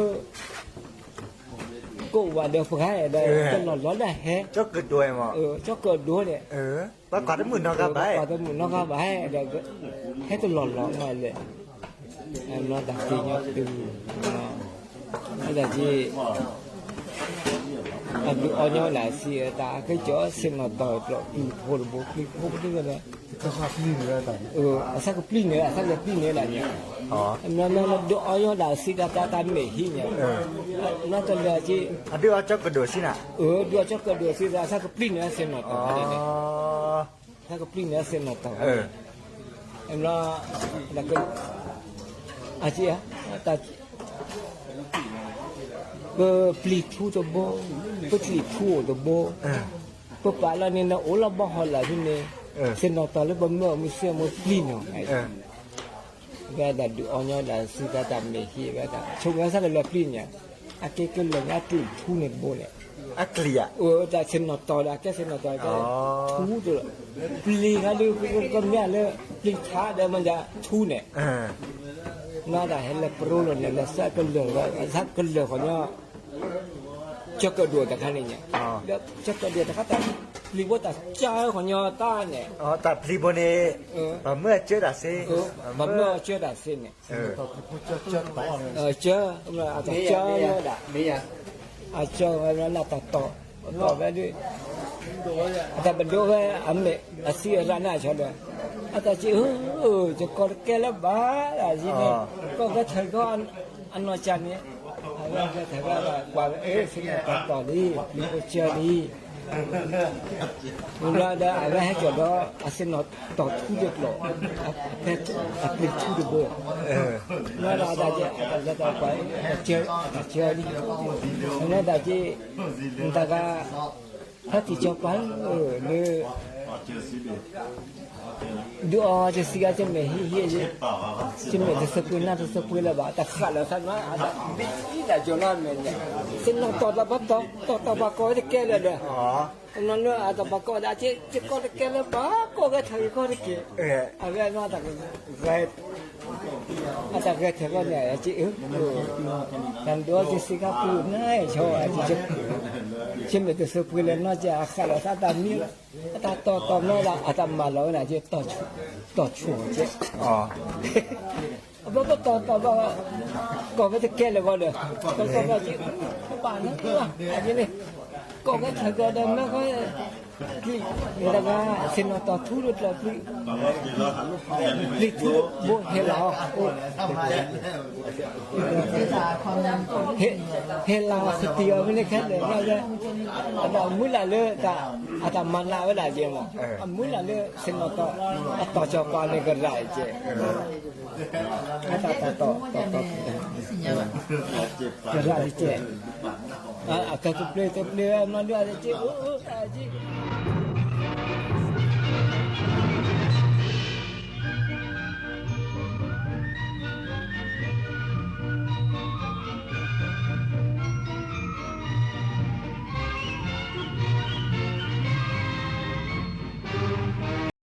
ကိးဝဲဒီးပှၤဒီး တလီၢ်လီၤဒၣ်ဟဲ ကၠီကၢၣ်ဒိၣ်န့ၣ် ပှၤကွၢ်တမုာ်နီတဂၤဘၣ် ပှၤတမုာ်နီတဂၤဘၣ်ဒီး ဟဲတလီၢ်လီၤမးလဲၣ် နီၢ်တၢ်က့ၤညီတုၤ အတၢ်က့ၤ အဒုးအီညီဒၣ်စံးတၢ် အကဲကၠီသ့ၣ်နီၣ်တီၢ်ကျိာ် ပျံၤဖိတဘိ ပျံၤဖိတဘိဒီး အသးကပျံၤန့ၣ် အသးကပျံၤန့ၣ်ဒၣ်န့ၣ် မ့ၢ်မ့ၢ်ဒုးအီညီဒၣ်စံးတၢ် တၢ်တၢ်မဲာ်ဟံးန့ၣ် နီၢ်တၢ်လဲၤက့ၤ ဒုးအီကၠီကဒိၣ်စံးနၤ ဒုးအီကၠီကဒိၣ်စံးတၢ် အသးကပျံၤန့ၣ်သ့ၣ်နီၣ်တီၢ် သးကပျံၤန့ၣ်သ့ၣ်နီၣ်တီၢ် မ့ၢ် အက အက ပပျံၤထူတဘိ ပပျံၤထူအိၣ်တဘိ ပပာ်လီၤန့ၣ် နအိၣ်လီၤဘီဟီၣ်လာ်ဖဲန့ၣ် သ့ၣ်နီၣ်တီၢ်လၢပမၢအမုၢ်သ့ၣ်မ့ၢ်ပျံၤနီၣ် ဝဲဒၣ်ဒုးအီညီဒၣ်စံးတၢ်တၢ်မဲာ်ဟံးဝဲဒၣ် ဆိကမိၣ်သးကလဲၤပျံၤန့ၣ် အကဲကလၢာ်ညါပျံၤထူန့ၣ်တဘိန့ၣ် အကလံၤယါ တၢ်သ့ၣ်နီၣ်တီၢ်ဒီး အကဲသ့ၣ်နီၣ်တီၢ်ကဲထူတလီၢ် ပျံၤခါဒုး ကမ့ၢ်လၢ ပျံၤထါဒီးမ့ၢ်ဒၣ်ထူန့ၣ် နီၢ်တၢ်ဟဲလၢပရိလိာ်န့ၣ် လၢသးကလၢာ် သးကလၢာ်ဃီညီ ကၠီကဒိၣ်တခါန့ၣ်ညါ ဒီးကၠီကဒိၣ်တခါတၢ်ပျံၤဘိတၢ်ကၢဃီညီတၢ်န့ၣ် တၢ်ပျံၤဘိန့ၣ် ပှၤမၢအကၢတၢ်သ့ ပှၤမၢအကၢတၢ်သ့န့ၣ် ကၢ အတၢ်ကၢဝဲဒၣ် အကၢဝဲဒၣ်တၢ်တီၢ် တီၢ်ဝဲဒၣ် အတၢ်ပဒိဝဲ အမ့ၢ်အသံအရၣ်န့ၣ်အဆီဒီး အတၢ်စံး ယကီၢ်တကဲလၢၤဘၣ် ဒ်န့ၣ် ကီၢ်ကထၢၣ်ကီၢ်အနီၢ်ကၢန့ၣ် အဝဲကထၢၣ်ကီၢ်ကွၢ်ဝဲ သ့ၣ်နီၣ်တီၢ်တီၢ်လံ ပျံၤဖိကၢလံ မ့ၢ်လီၤဒီး အဝဲဟဲကၠီၣ်ဒီး အသ့ၣ်နီၣ်တီၢ်ထူတကျိာ် အပျံၤထူတဘိ မ့ၢ်ဒီးအတၢ်က့ အတၢ်လဲၤတၢ်ကွၢ် အကၢ အကၢလံ မ့ၢ်တၢ်က့ နတၢ်ဂၤ ဖဲတံၢ်စီၤပၤဧၢ လၢ အ ဒုးအီၤကစံးကါ ကမ့ၢ်ဟံၣ်ဟံၣ်, ကမ့ၢ်တဆၢပှ့ၤနၢ်တဆၢပှ့ၤလၢၤဘၣ်, တဃၣ်လီၤသးနီၤ, အတဘံၣ်လၢကၠီနီၢ်မဲာ်န့ၣ်, သ့ၣ်နီၣ်တီၢ်တၢ်ဘၣ်တီၢ်, တီၢ်တၢ်ဘၣ်ကီဝဲတကဲလၢၤဒီး, နီၢ်နီၢ်အတဘၣ်ကီဝဲဒၣ်, ကကီတကဲလၢၤဘၣ်, ကီၢ်ဂဲၤထၢၣ်ဂ့ၤကီၢ်တက့ၢ်, အဝဲနီၢ်တဂၤ အတၢ်ဂဲၤထၢၣ်ဂီၢ်န့ၣ် က့ၢ်, တၢ်ဒုးအီၤကစံးကါပူၤန့ၣ် ဆီ, ကမ့ၢ်တဆၢပှ့ၤလၢၤနီၢ်က့ အဃၣ်လီၤသးတၢ်မံ, အတၢ်တီၢ်တီၢ်မ့ၢ်ဒီး အတၢ်မၤလီၤဝဲဒၣ်က့ တီၢ်ဆိၣ်က့, အဘၣ်ဘၣ်တီၢ်တီၢ်ဘၣ်, ကီၢ်ဝဲတကဲလၢၤဂီၢ်ဒီး, တီၢ်တီၢ်ဘၣ်က့, ပာ်လၢ, န့ၣ်, ကီၢ်ဝဲထၢၣ်ကီၢ်ဒီးမ့ၢ်ဃီ ပျံၤ, တဂၤ, သ့ၣ်နီၣ်တီၢ်ထူလၢကျီၢ်ပျံၤ, ပျံၤထူဘိဟဲလီၤအီၤ, ဟဲလီၤအီၤစတံၤအီၤမ့ၢ်န့ၣ်ခဲလၢာ်, အတၢ်မုၢ်လၢ်လၢတၢ်, အတၢ်မၤနးဝဲဒၣ်ယဲမး, အမုၢ်လၢ်လၢသ့ၣ်နီၣ်တီၢ်, အတီၢ်ကၠီၤပၤန့ၣ်ကရၢ်ကဲ, အတၢ်တီၢ်တီၢ်, ကရၢ်ကဲ, အကတပျ့ၤတပျ့ၤဝဲမၤဒုးအက့ အိၣ်အိၣ်အက့ က